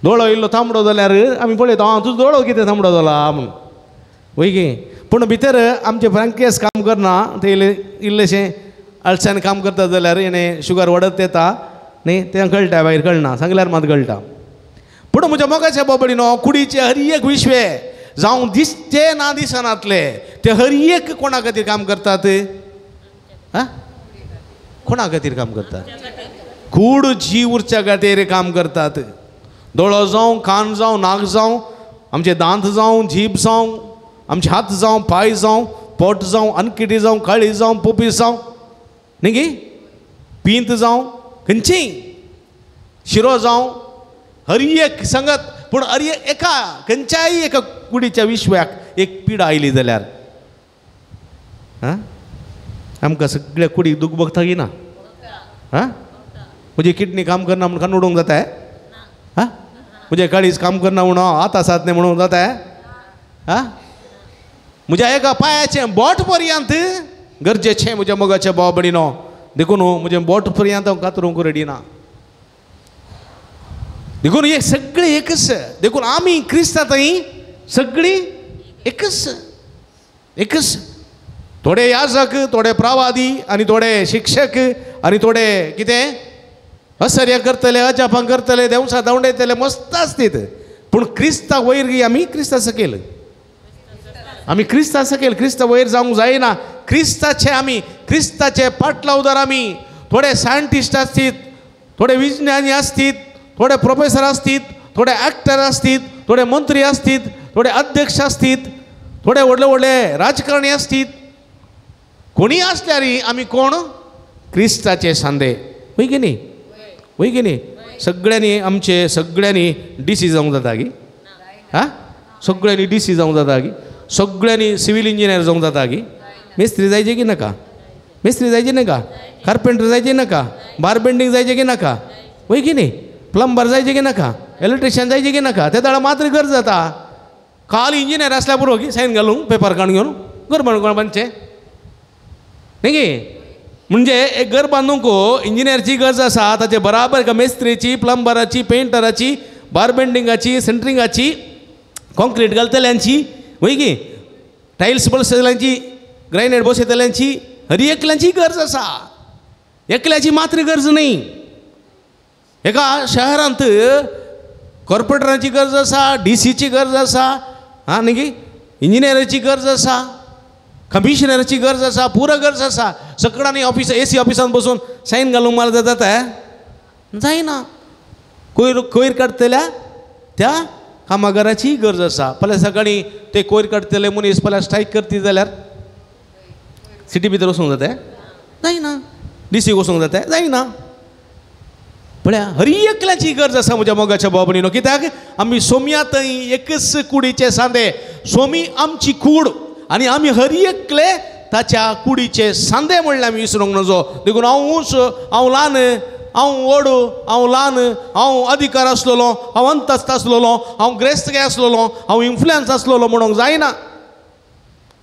दोळो इल्लो तांबडो जाल्यार आमी पळयता आं तुजो दोळो कितें तांबडो जाला म्हूण वय गे पूण भितर आमचे फ्रांकेस काम करना ते इल्ले इल्लेशें अळसांनी काम करता जाल्यार हेणें शुगर वाडत येता न्ही तें कळटा भायर कळना सांगल्यार मात कळटा पूण म्हज्या मोगाच्या बाबडीनो कुडीचे हर एक विश्वे जावं दिसचे ना दिसनातले ते हर एक कोणा खातीर काम करतात आं कोणा खातीर काम करतात कूड जी उरच्या खातीर काम करतात दोळो जावं कान जावं नाक जावं आमचे दांत जावं जीब जावं आमचे हात जावं पांय जावं पोट जावं अनकिटी जावं काळी जावं पोपी जावं न्ही गे पींत जावं खंयचीय शिरो जावं हर एक संगत पूण हर एका खंयच्याय एका कुडीच्या विश्वाक एक पिडा आयली जाल्यार आं आमकां सगळ्या कुडीक दूख भोगता की ना आं म्हजी किडनी काम करना म्हूण कान उडोवंक जाता आं म्हजें काळीज काम करना म्हणून हात आसात न्ही म्हणून जाता आं म्हज्या एका पांयाचें बोट पर्यंत गरजेचें म्हज्या मोगाच्या भाव भयणीनो देखून म्हजें बोट पर्यंत हांव कातरूंक रेडी ना देखून हे सगळें एकच देखून आमी क्रिस्ता थंय सगळीं एकच एकच थोडे याजक थोडे प्रवादी आनी थोडे शिक्षक आनी थोडे कितें असर्या करतले अजापां करतले देवसा धांवडयतले मस्त आसतीत पूण क्रिस्ता वयर गी आमी क्रिस्ता सकयल आमी क्रिस्ता सकयल क्रिस्ता वयर जावंक जायना क्रिस्ताचे आमी क्रिस्ताचे पाटलावदार आमी थोडे सायंटिस्ट आसतीत थोडे विज्ञानी आसतीत थोडे प्रोफेसर आसतीत थोडे एक्टर आसतीत थोडे मंत्री आसतीत थोडे अध्यक्ष आसतीत थोडे व्हडले व्हडले राजकारणी आसतीत कोणी आसल्यार आमी कोण क्रिस्ताचे सांदे वय की न्ही वय की न्ही सगळ्यांनी आमचे सगळ्यांनी डी सी जावंक जाता गी आं सगळ्यांनी डी सी जावंक जाता गी सगळ्यांनी सिवील इंजिनियर जावंक जाता गी मिस्त्री जायचे की नाका मिस्त्री जायचे नाका कार्पेंटर जायचे नाका बार बेंडींग जायचे की नाका वय की न्ही प्लंबर जायचे की नाका इलेक्ट्रिशियन जायचे की नाका ते दाडा मात्र गरज जाता काल इंजिनियर आसल्या पुरो की सायन घालूंक पेपर काडून घेवन घर बांदूंक बांदचें न्ही गे म्हणजे एक घर बांदूंक इंजिनियरची गरज आसा ताचे बराबर एका मेस्त्रीची प्लंबराची पेंटराची बार बेंडिंगाची सेंटरिंगाची कॉन्क्रीट घालतल्यांची वय गी टायल्स बसयतल्यांची ग्रायनायट बसयतल्यांची हर एकल्यांची गरज आसा एकल्याची मात्र गरज न्ही एका शहरांत कॉर्पोरेटरांची गरज आसा डी सीची गरज आसा आं न्ही गी इंजिनियराची गरज आसा कमिशनराची गरज आसा पुरो गरज आसा सगळ्यांनी ऑफिस ए सी ऑफिसान बसून सायन घालूंक मारता जाता जायना कोयर कोयर काडटल्या त्या कामागाराची गरज आसा फाल्यां सकाळीं ते कोयर काडटले मनीस फाल्यां स्ट्रायक करती जाल्यार सिटी भितर वचूंक जाता जायना डी सीक वचूंक जाता जायना पळया हर एकल्याची गरज आसा म्हज्या मोगाच्या भाव भयणीनो कित्याक आमी सोम्या थंय एकच कुडीचे सांदे सोमी आमची कूड आनी आमी हर एकले ताच्या कुडीचे सांदे म्हणल्यार आमी विसरूंक नजो देखून हांव उंच हांव ल्हान हांव व्हड हांव ल्हान हांव अधिकार आसलेलो हांव अंतस्थ आसलेलो हांव ग्रेस्तकाय आसलेलो हांव इन्फ्लुयन्स आसलेलो म्हणूंक जायना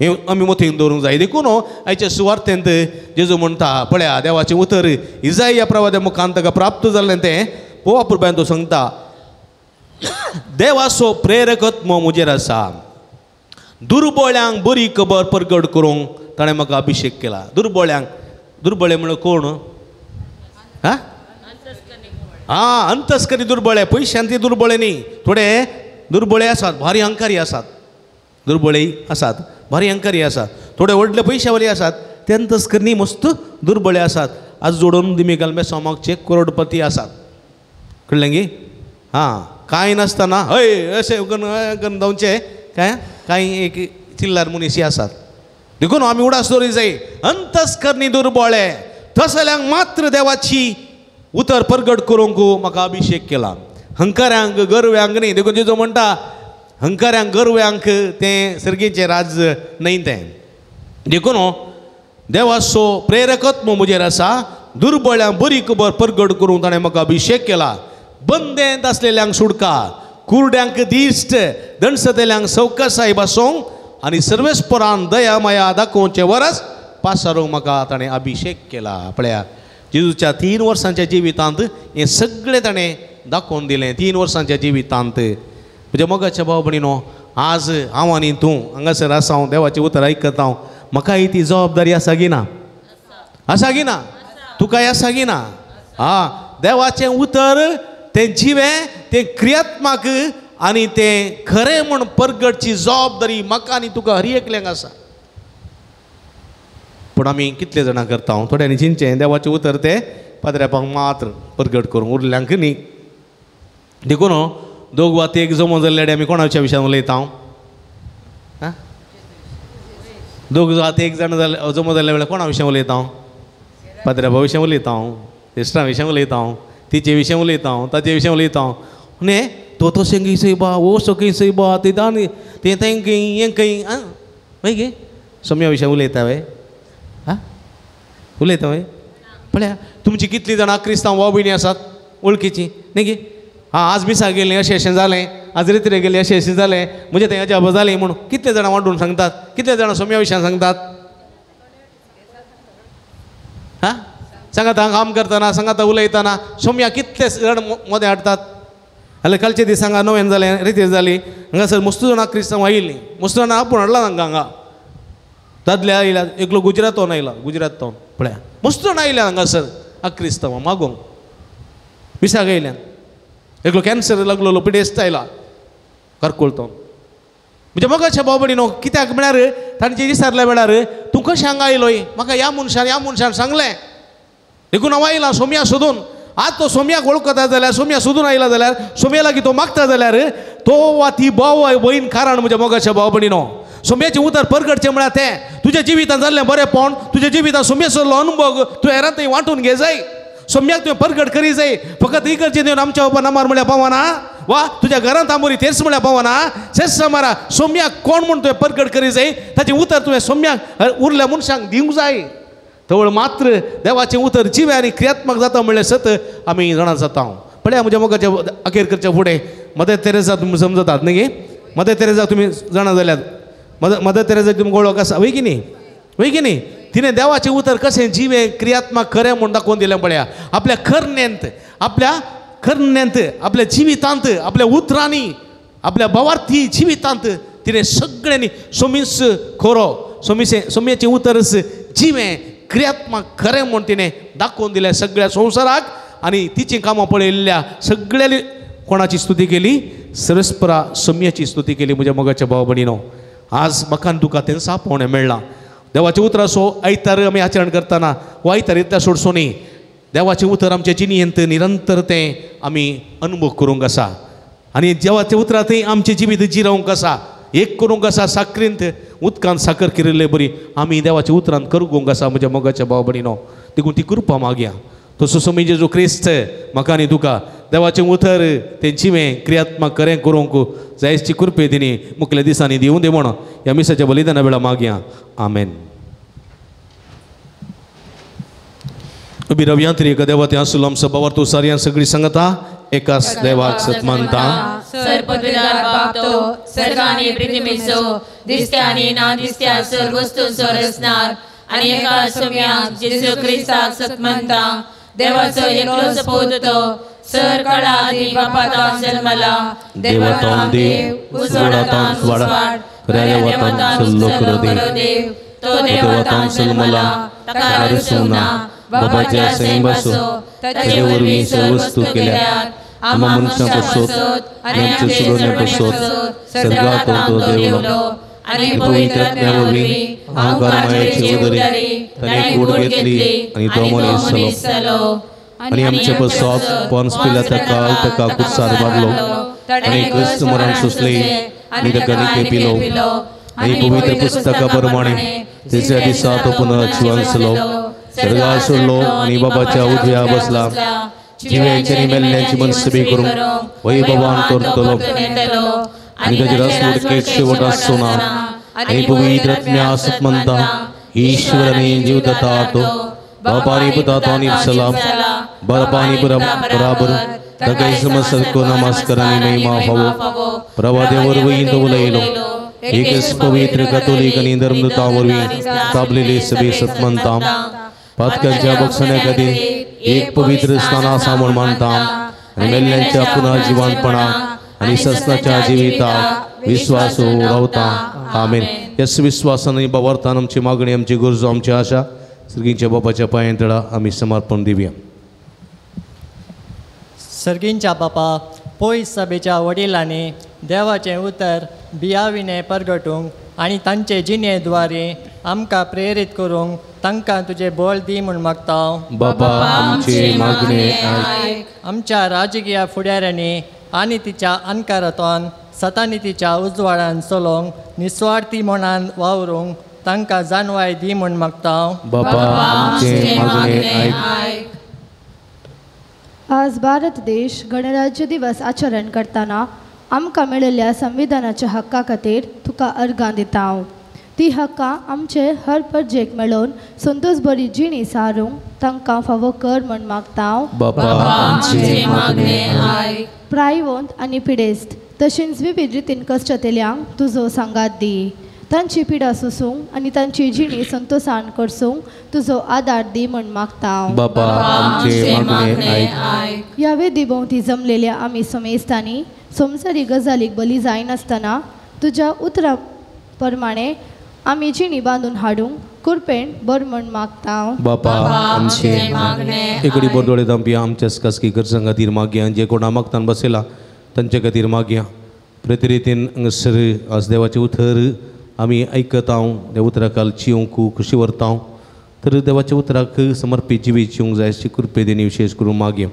हें आमी मतींत दवरूंक जाय देखून आयच्या सुवार्थेंत जेजू म्हणटा पळया देवाचें उतर इजाय ह्या प्रवाद्या मुखान ताका प्राप्त जाल्लें तें पोवा पुरबायन तो सांगता देवाचो प्रेरक आत्मो म्हजेर आसा दुर्बळ्यांक बरी खबर परगट करूंक ताणें म्हाका अभिशेक केला दुर्बळ्यांक दुर्बळे म्हणल्यार कोण आं आं अंतस्करी दुर्बळे पयशांती दुर्बळे न्ही थोडे दुर्बळे आसात भारी अहंकारी आसात दुर्बळे आसात भारी अहंकारी आसात थोडे व्हडले पयशावाले आसात ते अंतस्करणी मस्त दुर्बळे आसात आज जोडून दिमी बेसामागचे करोडपती आसात कळ्ळें गी आं कांय नासतना हय अशें करून धांवचें काय कांय एक चिल्लार मनीस आसात देखून आमी उडास दवरीं जाय अंतस्करणी दुर्बळे तसल्यांक मात्र देवाची उतर परगट करूंक म्हाका अभिशेक केला हंकाऱ्यांक गर्व्यांक न्ही देखून जेजू म्हणटा हंकाऱ्यांक गरव्यांक तें सर्गीचें राज न्हय तें. देखून देवाचो प्रेरकत्व म्हजेर आसा, दुर्बळ्यांक बरी खबर परगट करूंक ताणें म्हाका अभिशेक केला, बंदेंत आसलेल्यांक सुडका, कुरड्यांक दिश्ट, दणसतेल्यांक सवकासाय बसोवंक आनी सर्वेस्परान दया माया दाखोवचें वरस पासारूंक म्हाका ताणें अभिशेक केला. पळया जेजूच्या 3 वर्सांच्या जिवितांत हें सगळें ताणें दाखोवन दिलें. 3 वर्सांच्या जिवितांत म्हज्या मोगाच्या भाव भयणीनो, आज हांव आनी तूं हांगासर आसा, हांव देवाचें उतर आयकता, हांव म्हाकाय ती जबाबदारी आसा की ना? आसा की ना? तुकाय आसा की ना? आं, देवाचें उतर तें जिवें, तें क्रियात्मक आनी तें खरें म्हूण परगटची जबाबदारी म्हाका आनी तुका हर एकल्यांक आसा. पूण आमी कितले जाणां करता? थोड्यांनी चिंतचें देवाचें उतर तें पाद्र्यापांक मात्र परगट करूंक, उरल्यांक न्ही. देखून दोग वा एक जमो जाल्ले आमी कोणाच्या विशयान उलयता? आं, दोग वा एक जाण जाले जमो जाल्ल्या वेळार कोणा विशयान उलयता? पाद्र्यापा विशयान उलयता, इश्टां विशयान उलयता, तिचे विशयान उलयता, ताचे विशयान उलयता. न्ही तो तशें खंय सय बा, वो सो खंय सय बा, ते दान तें तें खंय हें खंय. आं, मागीर सोम्या विशयान उलयता वे? आं, उलयता वे? पळया तुमची कितलीं जाणां क्रिस्तांव भाव भयणी आसात वळखीचीं न्ही गे? आं, आज मिसाक गेलीं अशें अशें जालें, आज रित्रे गेलीं अशें अशें जालें, म्हजें थंय अजाप जालें म्हूण कितले जाणां वांटून सांगतात? कितले जाणां सोम्या विशयान सांगतात? हां, सांगाता काम करतना, सांगाता उलयतना सोम्या कितले जाण मोदें हाडटात? जाल्यार कालचे दीस हांगा नव्यान जालें, रितीर जाली, हांगासर मस्त जाणां क्रिस्तांव आयिल्लीं, मस्त जाणां आपोवन हाडला तांकां हांगा. दादले आयल्या, एकलो गुजरातोन आयला, गुजरातोन पळया मस्त जाणां आयल्या हांगासर क्रिस्तांवां मागोंक मिसाक आयल्यान. एकलो कॅन्सर लागलेलो पिडेस्त आयला कारकुळतो. म्हणजे मोगाच्या भाव भयणीनो, कित्याक म्हळ्यार तांचे विचारल्या वेळार तूं कशें हांगा आयलोय? म्हाका ह्या मनशान ह्या मनशान सांगलें, देखून हांव आयलां सोम्या सोदून. आज तो सोम्याक वळखता जाल्यार, सोम्या सोदून आयला जाल्यार, सोम्या लागीं तो मागता जाल्यार तो वा ती भाव भयण कारण म्हज्या मोगाच्या भाव भयणीनो, सोम्याचें उतर परगटचें म्हळ्यार तें तुज्या जिवितांत जाल्लें बरेंपण, तुज्या जिवितांत सोम्या सोदलो अनुभव तूं हेरां थंय वांटून घे जाय, सोम्याक तुवें परगट करी जाय. फकत इगर्जेन येवन आमच्या बाबा नामार म्हळ्यार पावना, वा तुज्या घरांत आमोरी तेच म्हळ्यार पावना. शेष मारा सोम्याक कोण म्हूण तुवें परगट करी जाय, ताचें उतर तुवें सोम्याक उरल्या मनशांक दिवंक जाय. तवळ मात्र देवाचें उतर जिवें आनी क्रियात्मक जाता म्हणलें सत आमी जाणा जाता. पळया म्हज्या मोगाच्या अखेर करच्या फुडें मदर तेरेसा तुमी समजतात न्ही गे? मदर तेरेसा तुमी जाणा जाल्यात, मदर तेरेसा तुमकां वळख आसा वय की न्ही? वय की न्ही? तिणें देवाचें उतर कशें जिवें क्रियात्मक खरें म्हूण दाखोवन दिलें. पळया आपल्या करण्यांत, आपल्या करण्यांत, आपल्या जिवितांत, आपल्या उतरांनी, आपल्या भावार्थी जिवितांत तिणें सगळ्यांनी सोमीस खरो, सोमिसें सोम्याचें उतरच जिवें क्रियात्मक खरें म्हूण तिणें दाखोवन दिलें सगळ्या संवसाराक. आनी तिचीं कामां पळयल्ल्या सगळ्यांनी कोणाची स्तुती केली? सरस्परा सोम्याची स्तुती केली. म्हज्या मोगाच्या भाव भयणीनो, आज म्हाका आनी तुका तेंच आपोवणें मेळ्ळां. देवाचें उतर असो आयतार आमी आचरण करतना हो आयतार इतल्या सोडसो न्ही, देवाचें उतर आमच्या जिणेंत निरंतर तें आमी अनुभव करूंक आसा आनी देवाचें उतरां थंय आमचें जिवीत जिरोवंक आसा, एक करूंक आसा. साकरींत उदकांत साकर किरिल्ले बरी आमी देवाच्या उतरांत करगूंक आसा म्हज्या मोगाच्या भाव भयणीनो. देखून ती कृपा मागया. तसो सोमी जेजू क्रिस्त म्हाका आनी तुका देवाचें उतर तें जिवें क्रियात्मक खरें करूंक जायची कृपे तिणी मुखल्या दिसांनी दिवं दे म्हण ह्या मिसाच्या बलिदाना वेळार मागया. आमेन. उबी रवया तरी एका देवा तें आसलो आमचो बाबार तूं सारयां सगळी सांगता एकाच देवाक सत मानता. सर्वपदवीदार बाप तो सर्गानी पृथ्वीचो दिसत्या आनी ना दिसत्या सर्व वस्तूंचो रचणार आनी एका सोम्याक जेजू क्रिस्ताक सत मानता. देवाचो एकलोच पूत तो सर काळा आदी बापातान जल्मला, देवातान देव, उजवाडातान उजवाड, खऱ्या देवातान सल्लो खरो देव, तो देवातान जल्मला, ताका रुचूंक ना, बाबाच्या सैंबासो ताचे वरवीं सर्व वस्तू केल्यात, आम्हा मनशां पसोत आनी आमचे सुडोवणे पसोत सर्गात तो देवलो आनी पवित्र आत्म्या वरवीं अहंकार मायेचे उदरी ताणें कूड घेतली आनी तो मनीस जालो आनी आमचे पसोत पोन्स पिलाता काल ताका कुर्सार मारलो आनी क्रिस्त मरण सोंसलें आनी ताका निके पिलो आनी पवित्र पुस्तका प्रमाणे तिसऱ्या दिसा तो पुनर्जिवन जालो, सर्गार सोडलो आनी बाबाच्या उजव्या बसला, जिव्यांची आनी मेल्ल्यांची मनसबी करूंक वैभवान करतलो. आनी ताचे राजवटकेक शेवट आसचो ना. आनी पवित्र आत्म्या सत मानता, ईश्वर आनी जीवदाता तो बापा आनी पुता तो आनी सलाम बरपा आनी बराबर ताका समजको नमस्कार आनी महिमा फावो. प्रवादे वरवीं तो उलयलो एकच पवित्र कथोलीक आनी धर्मदूता वरवीं स्थापलेले सभे सत मानता. पातकांच्या बक्षण्या खातीर एक पवित्र स्थान आसा म्हूण मानता आनी मेल्ल्यांच्या पुनः जिवानपणाक आनी ससनाच्या जिविताक विश्वास रावता. आमेन. ह्याच विश्वासान आनी भावार्थान आमची मागणी, आमची गरजो, आमची आशा सर्गींच्या बापाच्या पांयां तळा आमी समर्पण दिवया. सर्गींच्या बापा, पयस सभेच्या वडिलांनी देवाचें उतर बियाविणें परगटूंक आनी तांचे जिणे द्वारे आमकां प्रेरीत करूंक तांकां तुजें बळ दी म्हूण मागता. बाबा आमचे मागणे आयक. आमच्या राजकीय फुडाऱ्यांनी आनी तिच्या अणकारांतल्यान सतानितीच्या उजवाडान चलोवंक निस्वार्थी मनान वावरूंक तांकां जाणवाय दी म्हूण मागता. बाबा आमचे मागणे आयक. आज भारत देश गणराज्य दिवस आचरण करतना आमकां मेळिल्ल्या संविधानाच्या हक्का खातीर तुका अर्गां दिता हांव. ती हक्कां आमचे हर परजेक मेळोवन संतोष बरी जिणी सारूंक तांकां फावो कर म्हूण मागता हांव. बाबा आमचे मागणे आयक. प्रायवंत आनी पिडेस्त तशेंच विविध रितीन कश्टतेल्यांक तुजो सांगात दी. तांची पिडा सोसूंक आनी तांची जिणी संतोषान करसूंक तुजो आदार दी म्हूण मागता हांव. बाबा आमचे मागणे आयक. ह्या वेदी भोंवती जमलेल्या आमी समेस्तांनी संवसारी गजालीक बली जायनासतना तुज्या उतरा प्रमाणे आमी जिणी बांदून हाडूंक कुरपेण बर म्हूण मागता हांव. बाबा आमचे मागणे. एकडे बोरदोळे दामपी आमच्या खासगी गरजां खातीर मागया, जे कोणा मागतान बसयला तांचे खातीर मागया. प्रतिरितीन हांगासर आज देवाचें उतर आमी आयकता, त्या उतराक चिवंक खुशी व्हरता, तर देवाच्या उतराक समर्पीत जिवीत जिवंक जाय अशी कृपे देणी विशेष करून मागया.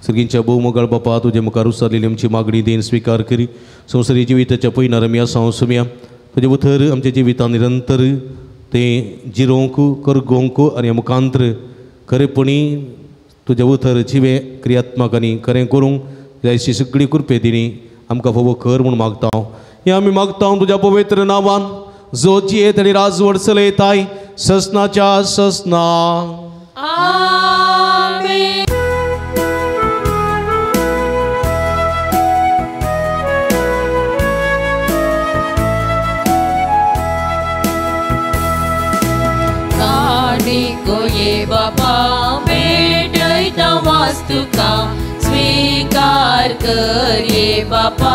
सर्गींच्या भोवमोगाळ बापा, तुजे मुखार उसारलेली आमची मागणी देन स्विकार करी. संवसारी जिविताच्या पयनार आमी आसा सुमया तुजें उतर आमच्या जिवितान निरंतर तें जिरोवंक करगोवंक आनी मुखांत्र खरेपणी तुजें उतर जिवें क्रियात्मक आनी खरें करूंक जाय अशी सगळी कृपे दिणी आमकां फावो कर म्हूण मागता हांव. हें आमी मागता तुज्या पवित्र नांवान, जो जियेत आनी राजवट चलयताय ससनाच्या ससना. आमेन. काणिको बापा भेटयता वास्तुका स्वीकार कर ये बापा.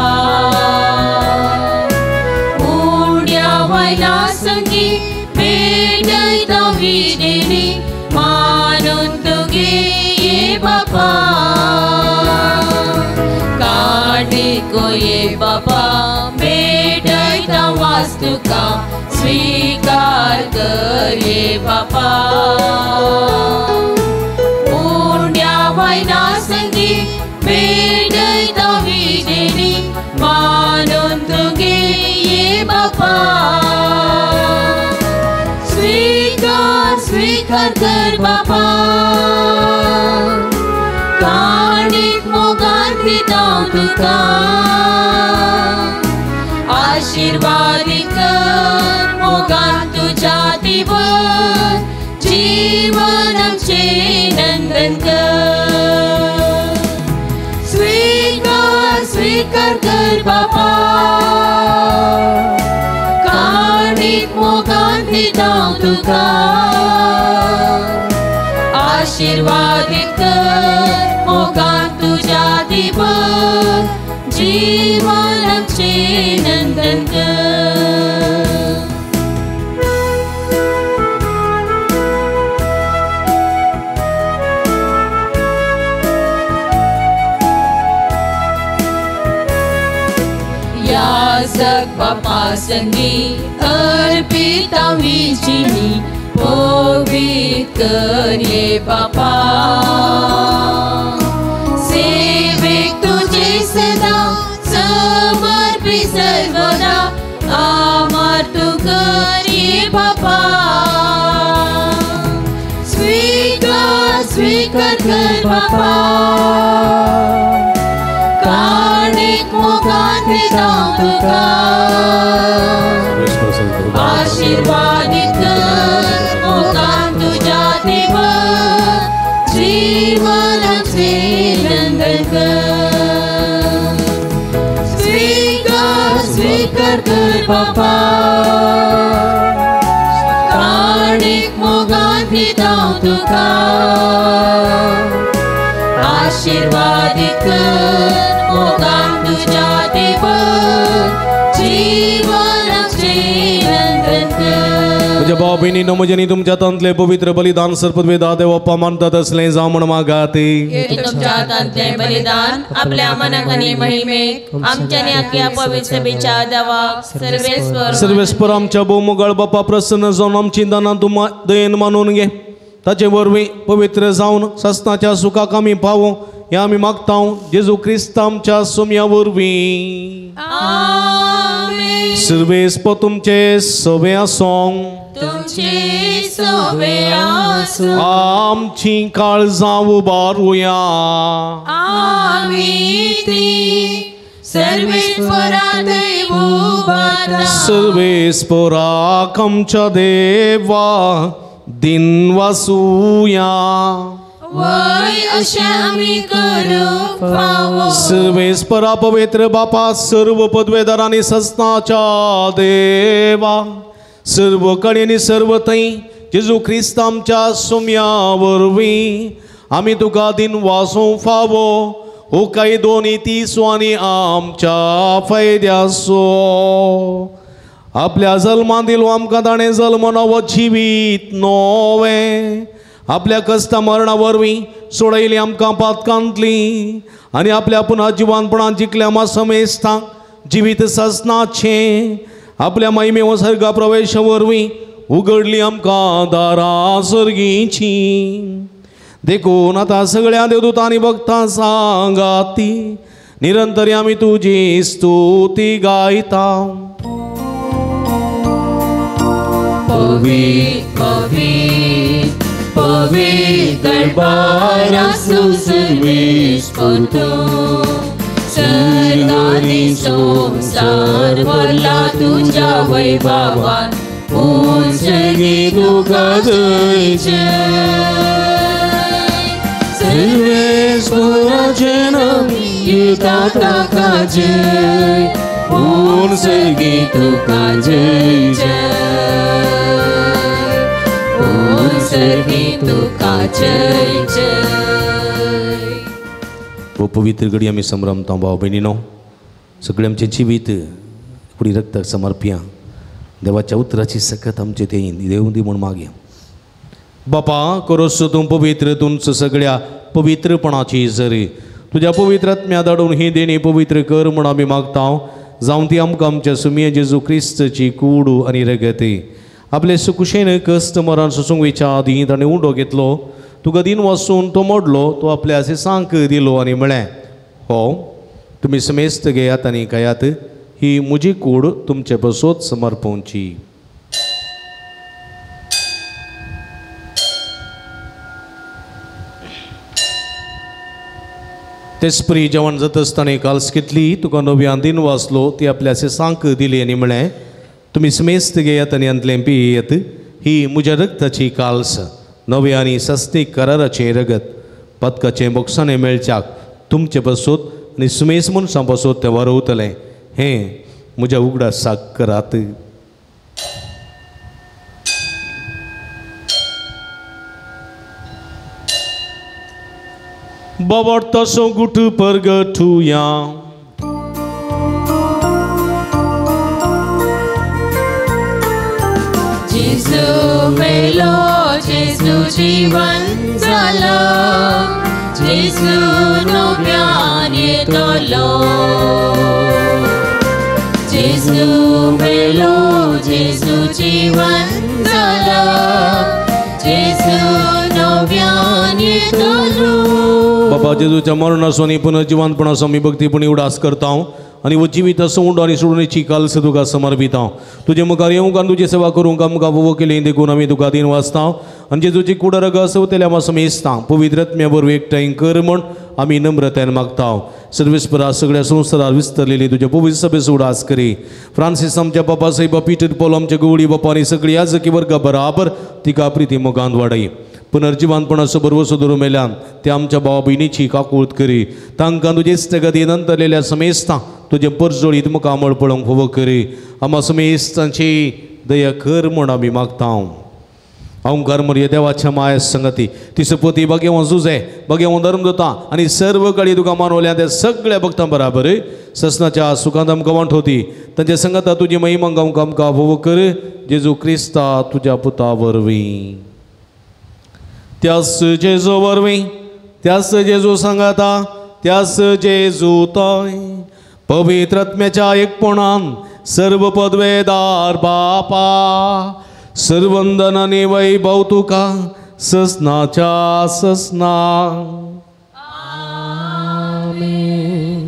उड्या वयला संगी भेटयता विदेणी मानून तुगे ये बापा. काणिको ये बापा भेटयता वास्तुका स्वीकार कर ये बापा. उंड्या वयला संगी भेटयता विदेणी मानून तुगे ये बापा. स्वीकार स्वीकार कर बापा. काणीक मोगान दिता तुका आशीर्वादी कर मोगान तुज्या दिवन जीवन आमचें नंदन कर. स्वीकार स्वीकार कर बापा. काणीक मोगान दिता तुका आशीर्वादी कर मोगान तुज्या दिवन जीवन आमचें नंदन कर. याजक बापा संगी अर्पिता विजिनी पवित्र कर ये बापा. सेवेक तुझे सदा समर्पित सर्वदा आमार तू कर ये बापा. स्वीकार स्वीकार कर बापा. काणीक मोगान दिता तुका आशीर्वादीत कर मोगान तुज्या देवा जीवनाचे नंदन कर स्वीकार स्वीकार कर बापा काणीक मोगान दिता तुका आशीर्वादीत कर मोगान तुज्या देवा जीवनाचे नंदन कर. म्हज्या भाव भयणीनो म्हज्यानी तुमच्या हातांतलें पवित्र बलिदान सर्पवेदा देवप्पा मानतात असलें जावं म्हण मागात. तुमच्या हातांतलें बलिदान आपल्या मनाक आनी महिमेक आमच्या आनी आख्या पवित्र सभेच्या देवाक सर्वेस्पर सर्वेस्पर आमच्या भोवमुगाळ बापा प्रसन्न जावन आमची दानां तूं दयेन मानून घे ताचे वरवीं पवित्र जावन सस्नाच्या सुखाक आमी पावो हें आमी मागता जेजू क्रिस्त आमच्या सोम्या वरवीं. सर्वेस्पर तुमचे सवे आसूं तुमचे सवे आसूं. आमची काळजां उबारुया आमी ती सर्वेस्परा देव उबारता. सर्वेस्पराक आमच्या देवा दिन वासुया वय अशें आमी करूंक फावो. सर्वेस्परा पवित्र बापा सर्व पदवेदार आनी सस्नाच्या देवा सर्व कडेन सर्व थंय जेजू क्रिस्त आमच्या सुम्या वरवीं आमी तुका दिन वासूंक फावो हो कायदो नीतीचो आनी आमच्या फायद्याचो. आपल्या जल्मान दिलो आमकां ताणें जल्म नवो जिवीत नवें आपल्या कश्टा मरणा वरवीं सोडयली आमकां पातकांतली आनी आपल्या पुनः जिवानपणान जिखल्या आमा समेस्तांक जिवीत ससनाचें आपल्या महिमे सर्गा प्रवेशा वरवीं उगडली आमकां दारां सर्गीची. देखून आतां सगळ्या देवदूतांनी भक्तां सांगाती निरंतर आमी तुजी स्तुती गायता. पवित्र पवित्र पवित्र दरबार आसूं सर्वेस्पर तूं सर्ग आनी संवसार भरला तुज्या वैभवान उंचगी तुका जय जय. सर्वेस्पराचें नांव येता ताका जय उंचगी तुका जय जय उंचगी तुका जय जय. हो पवित्र घडी आमी संभ्रमता भाव भयणीनो सगळें आमचें जिवीत कुडी रक्ताक समर्पया देवाच्या उतराची सकत आमचे ते देव दी म्हूण मागया. बापा करोस तूं पवित्र तुमचो सगळ्या पवित्रपणाची जरी तुज्या पवित्र आत्म्या धाडून ही देणी पवित्र कर म्हूण आमी मागता जावं ती आमकां आमच्या सुमये जेजू क्रिस्तची कूड आनी रगती. आपले सुकुशेन कश्ट मरण सोसूंक वयच्या आदीं ताणें उंडो घेतलो तुका दिन वासून तो मोडलो तो आपल्या सांक दिलो आनी म्हळें हो तुमी समेस्त घेयात आनी खायात ही म्हजी कूड तुमचे पसोत समर्पोवची. तेचपरी जेवण जाता आसतना काल्स घेतली तुका नव्यान दिन वाचलो ती आपल्या सांक दिली आनी म्हळें तुमी समेस्त घेयात आनी हांतलें पियेत ही म्हज्या रक्ताची काल्स नवे आनी सस्ती कराराचें रगत पदकाचें बोक्साणें मेळच्याक तुमचे पसोत आनी सुमेस मनशां पसोत तें वरवतलें हें म्हज्या उगडासाक करात. बाबा तसो गुट परगटुया जेजू मेलो जेजू जीवन जालो जेजू नव्यान येतलो जेजू मेलो जेजू जीवन जालो जेजू नव्यान येतलो. बाबा जेजूच्या मरणाचो आनी पुनर्जिवनपणाचो आमी भक्तीपणी उडास करता आनी हो जिवीत उंडो आनी सोडणेची काल्स तुका समर्पिता. तुजे मुखार येवंक आनी तुजी सेवा करूंक आमकां फावो केली देखून आमी तुका दिन वाचता आनी जेजूची कुडरग सवतेल्या आमी समेस्ता पवित्र आत्म्या वरवीं एकठांय कर म्हूण आमी नम्रतायेन मागता. सर्वेस्परा सगळ्या संवसारार विस्तरलेली तुज्या पवित्र सभेचो उडास करी. फ्रांसीस आमच्या बाबा साहेबा, पीटर पॉल आमच्या गवळी बापा आनी सगळी याजकी वर्गा बराबर तिका प्रिती मोगान वाडय. पुनर्जिवानपणाचो भरवसो धरून मेल्यान ते आमच्या भावा भयणीची काकूळत करी. तांकां तुजे इश्टगती नंतरलेल्या समेस्तां तुजें परजोळीत मुखामळ पळोवंक फावो करी. आमा समेस्तांची दया कर म्हूण आमी मागता. अहंकार मरिये देवाच्या माया संगती तिसपती भाग्यवान जुजे भाग्यवान धर्मदूता आनी सर्व काळी तुका मानवल्या त्या सगळ्या भक्तां बराबर ससनाच्या सुखांत आमकां वांटोवती. तांच्या संगता तुजी महिमा गावंक आमकां फावो कर. जेजू क्रिस्ता तुज्या पुता वरवीं. त्यास जेजू वरवीं, त्यास जेजू सांगाता, त्यास जेजू तोय पवित्र आत्म्याच्या एकपणान सर्व पदवेदार बापा सर्वंदन आनी वैभव तुका ससनाच्या ससना. आमेन.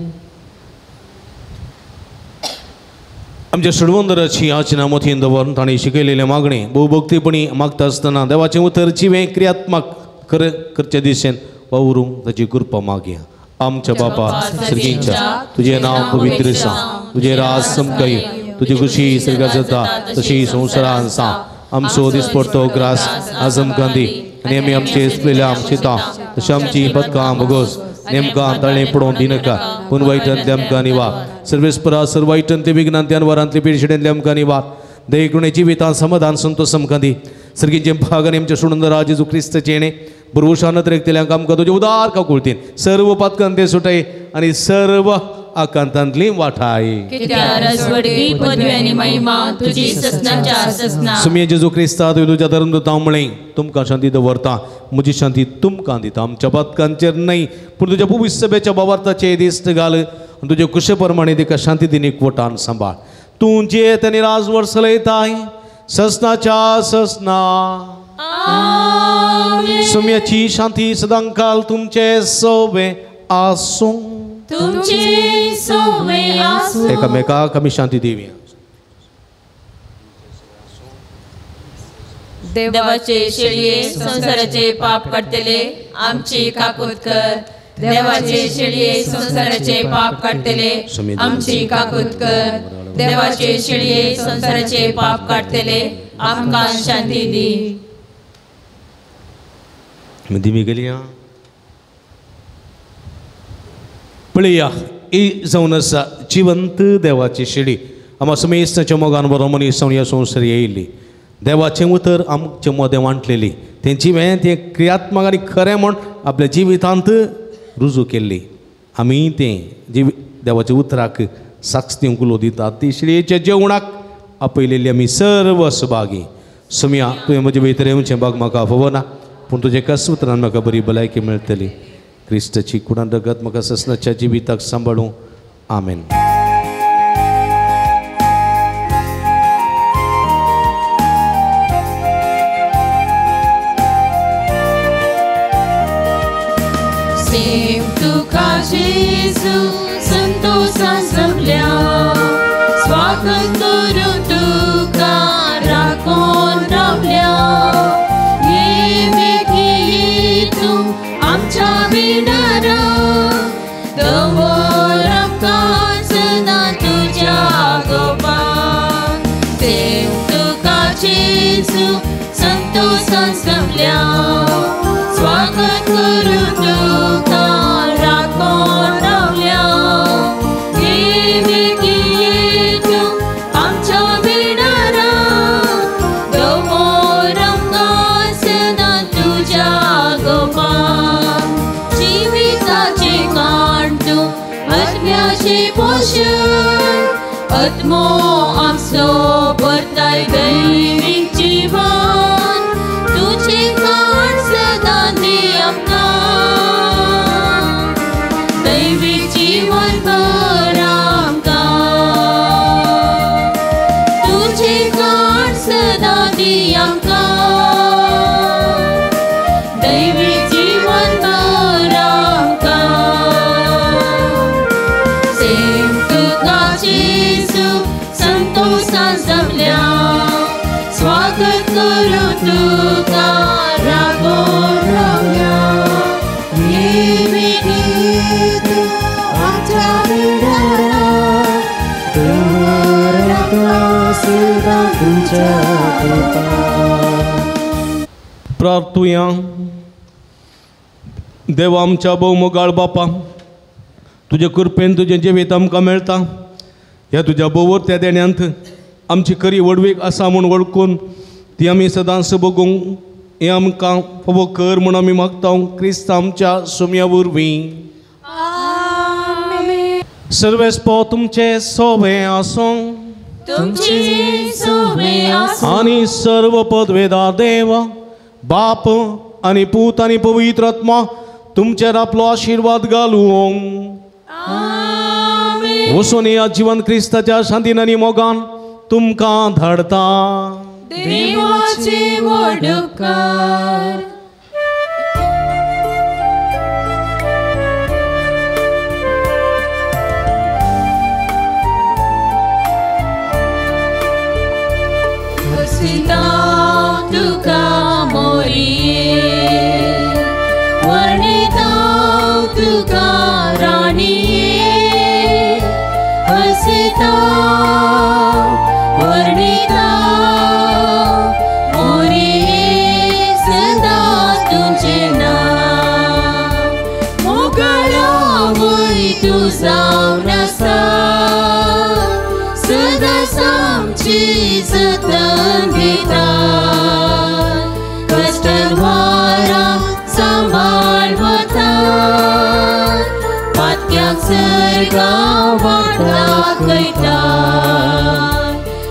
आमच्या सुडवंदराची याचना मतीन दवरून तांणी शिकयलेलें मागणें भोवभक्तीपणी मागता आसतना देवाचें उतर जिवें क्रियात्मक खरें करचे दिशेन वावरूंक ताची कृपा मागया. आमच्या बापा सर्गींच्या तुजें नांव पवित्र आसा, तुजें राज समकाय, तुजी खुशी सर्गात जाता तशी संवसारान सा. आमचो दिसपडतो ग्रास आज आमकां दी आनी आमी आमचे सुकलेल्या आमचिता तशें आमची पदकां भोगोस नेमकां ताळें पडोवन दिनाका पूण वायटांतले आमकां निवार. सर्वेस्परा सर्व वायटांतले विघ्नांतल्यान वरांतले पिडशिडेंतले आमकां निवार. दयेकुणे जिवितान समाधान संतोष आमकां दी. सर्गींचे भाग आनी आमच्या सुणंदरा जेजू क्रिस्ताचें येणें बुरवशान रेखतल्यांक आमकां तुजे उदार काकुळतीन सर्व पातकांत सुटाय आनी सर्व आकांतांतली वाठाय. सुमये जेजू क्रिस्ता तुवें तुज्या धर्मदूतां म्हळें तुमकां शांती दवरता, म्हजी शांती तुमकां दिता. आमच्या पातकांचेर न्हय पूण तुज्या पवित्र सभेच्या भावार्थाचेर दिश्ट घाल आनी तुजे कुशे प्रमाणे तिका शांती दिनी एकवटान सांबाळ. तूं जियेत आनी राजवट चलयताय ससनाच्या ससना. सुम्याची शांती सदांकाल तुमचे सोवे आसूं. तुमचे सोवे आसूं. एकामेकाक आमी शांती दिवया. देवाचे शेळये संवसाराचे पाप काडटले आमची काकूत कर. देवाचे शेळये संवसाराचे पाप काडटले आमची काकूत कर. देवाचे शेळये संवसाराचे पाप काडटले आमकां शांती दी. दिमी गेली पळया ही जावन आसा जिवंत देवाची शेळी. आमा समेस्ताच्या मोगान बरो मनीस जावन ह्या संवसार येयल्ली. देवाचें उतर आमचे मदें वांटलेली तें जिवें तें क्रियात्मक आनी खरें म्हूण आपल्या जिवितांत रुजू केल्ली. आमी तें जिवी देवाच्या उतराक साक्ष दिवंक उलो दितात. ती शेळयेच्या जेवणाक आपयलेली आमी सर्व सभागी. सुमया तुवें म्हजे भितर येवचें बाग म्हाका फावना ना पूण तुजें कस उतरान म्हाका बरी भलायकी मेळटली. क्रिस्ताची कुडान रगत म्हाका ससनाच्या जिविताक सांबाळूं. आमेन. सेम तुका जेजू संतोषान जमल्या स्वागत करूं तुका राखून रावल्या. ये बेगी तूं आमच्या बिडारा दवर आमकां सदां तुज्या गोपान. सेम तुका जेजू संतोषान जमल्या स्वागत करूं तुका राखून रावल्या. ये बेगी तूं आमच्या बिडारा दवर आमकां सदां तुज्या गोपान. जिविताचे काण तूं आत्म्याचे पोशण आत्मो आमचो भरताय दैवीक जीवन. तुजें काण सदां दी आमकां दैवीक जीवन भर आमकां. तुजें काण सदां दी आमकां दैवीक जीवन भर आमकां. सेम तुका जेजू संतोषान जमल्या स्वागत करूं तुका राखून रावल्या. ये बेगी आमच्या पुता. प्रार्थुया. देवा आमच्या भोव बापा, तुजे कृपेन तुजें जिवीत आमकां मेळटा. ह्या तुज्या भोवर त्या देण्यांत आमची खरी व्हडवीक आसा म्हूण वळखून ती आमी सदांच बगूंक हें आमकां फावो कर म्हूण आमी मागता क्रिस्त आमच्या सुम्या वरवीं. सर्वेस्पो तुमचे सोवे आसूं आनी सर्व पदवेदार देव बाप आनी पूत आनी पवित्र आत्मा तुमचेर आपलो आशिर्वाद घालूं. वचून ह्या जिवन क्रिस्ताच्या शांतीन आनी मोगान तुमकां धाडता. देवाचे व्हड उपकार. हसता तुका मोरये, वर्णिता तुका राणये, हसता वर्णिता मोरये सदा तुझे नाम, मोगळावय तूं जावन आसा, सदां आमची जतन घेता, कश्टान वारां सांबाळ वता, पातक्यांक सर्गा वाट दाखयता,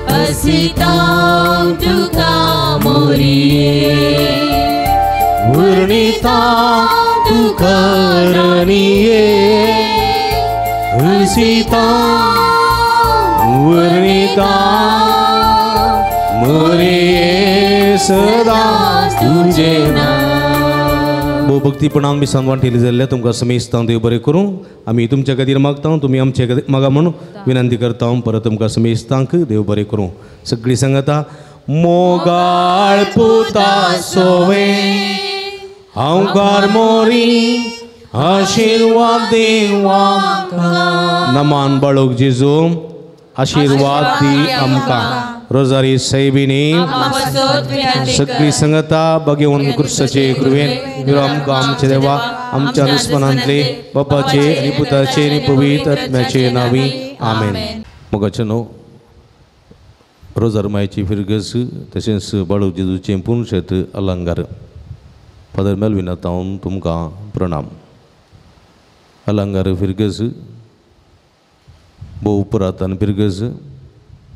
हसता तुका मोरये, वर्णिता तुका राणये, हसता वर्णिता मोरये सदा तुझे नाम. भोव भक्तीपणान मी सांगवान ठेली जाल्ल्या तुमकां समेस्तां देव बरें करूं. आमी तुमच्या खातीर मागता, तुमी आमचे मागा म्हणून विनंती करता. परत तुमकां समेस्तांक देव बरें करूं. सगळीं सांगता मोगाळ पुता सोवे हांवकार मोरी आशिर्वाद देवा. नमान बाळूक जेजू आशिर्वाद दी आमकां. रोजारी सायबिणी सगळी संगता बघेवन क्रिस्ताचे कृपेन आमकां आमचे देवा आमच्या दुस्मनांतले बापाचे आनी पुताचे आनी पवित्र आत्म्याचे नांवी आमेन. मोगाचे न्हू रोजार मायची फिरगस तशेंच बाळू जेजूचें पुनशेत अलंकार. फादर मेलविना तावन तुमकां प्रणाम. अलंकार फिरगस भोव पुरातन फिरगस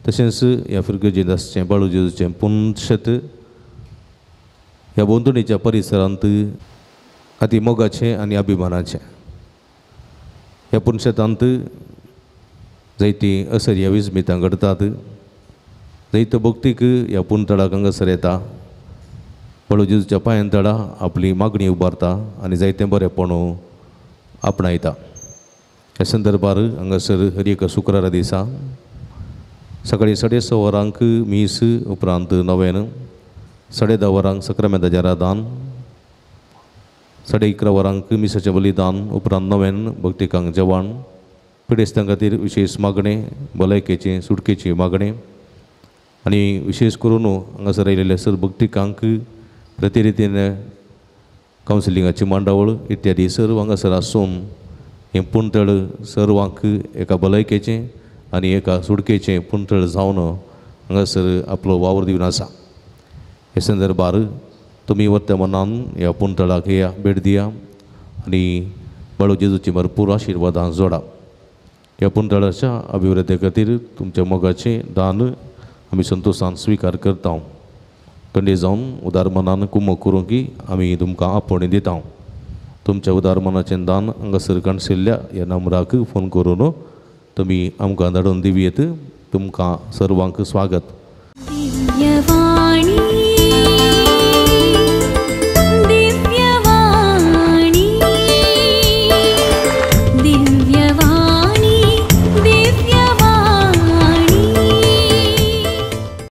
तशेंच ह्या फिरगजेंत आसचें बाळू जेजूचें पुनशेत ह्या भोंवतणीच्या परिसरांत अती मोगाचें आनी अभिमानाचें. ह्या पुनशेतांत जायतीं असर्या विस्मितां घडटात. जायतो भक्तीक ह्या पुनतळाक हांगासर येता, बाळू जेजूच्या पांयां तळा आपली मागणी उबारता आनी जायतें बरेंपण आपणायता. ह्या संदर्भार हांगासर हर एका शुक्रारा दिसा सकाळीं 6:30 वरांक मीस, उपरांत नवेन 10:30 वरांक सक्रामेंताचें रादान, 11:30 वरांक मिसाचें बलिदान, उपरांत नवेन भक्तिकांक जेवण, पिडेस्तां खातीर विशेश मागणें, भलायकेचें सुटकेचें मागणें आनी विशेश करून हांगासर आयिल्ले सर भक्तिकांक प्रतिरितीन कावन्सिलिंगाची मांडावळ इत्यादी सर्व हांगासर आसून हें पुणतळ सर्वांक एका भलायकेचें आनी एका सुटकेचें पुणतळ जावन हांगासर आपलो वावर दिवन आसा. हे संदर्भार तुमी वर्ते मनान ह्या पुणतळाक या भेट दिया आनी बाळू जेजूची भरपूर आशिर्वादां जोडा. ह्या पुणतळाच्या अभिवृद्धी खातीर तुमच्या मोगाचें दान आमी संतोशान स्विकार करता. कंडे जावन उदार मनान कुमक करूंक की आमी तुमकां आपोवणें दिता. तुमच्या उदार मनाचें दान हांगासर काणशिल्ल्या ह्या नंबराक फोन करून तुमी आमकां धाडून दिवयेत. तुमकां सर्वांक स्वागत.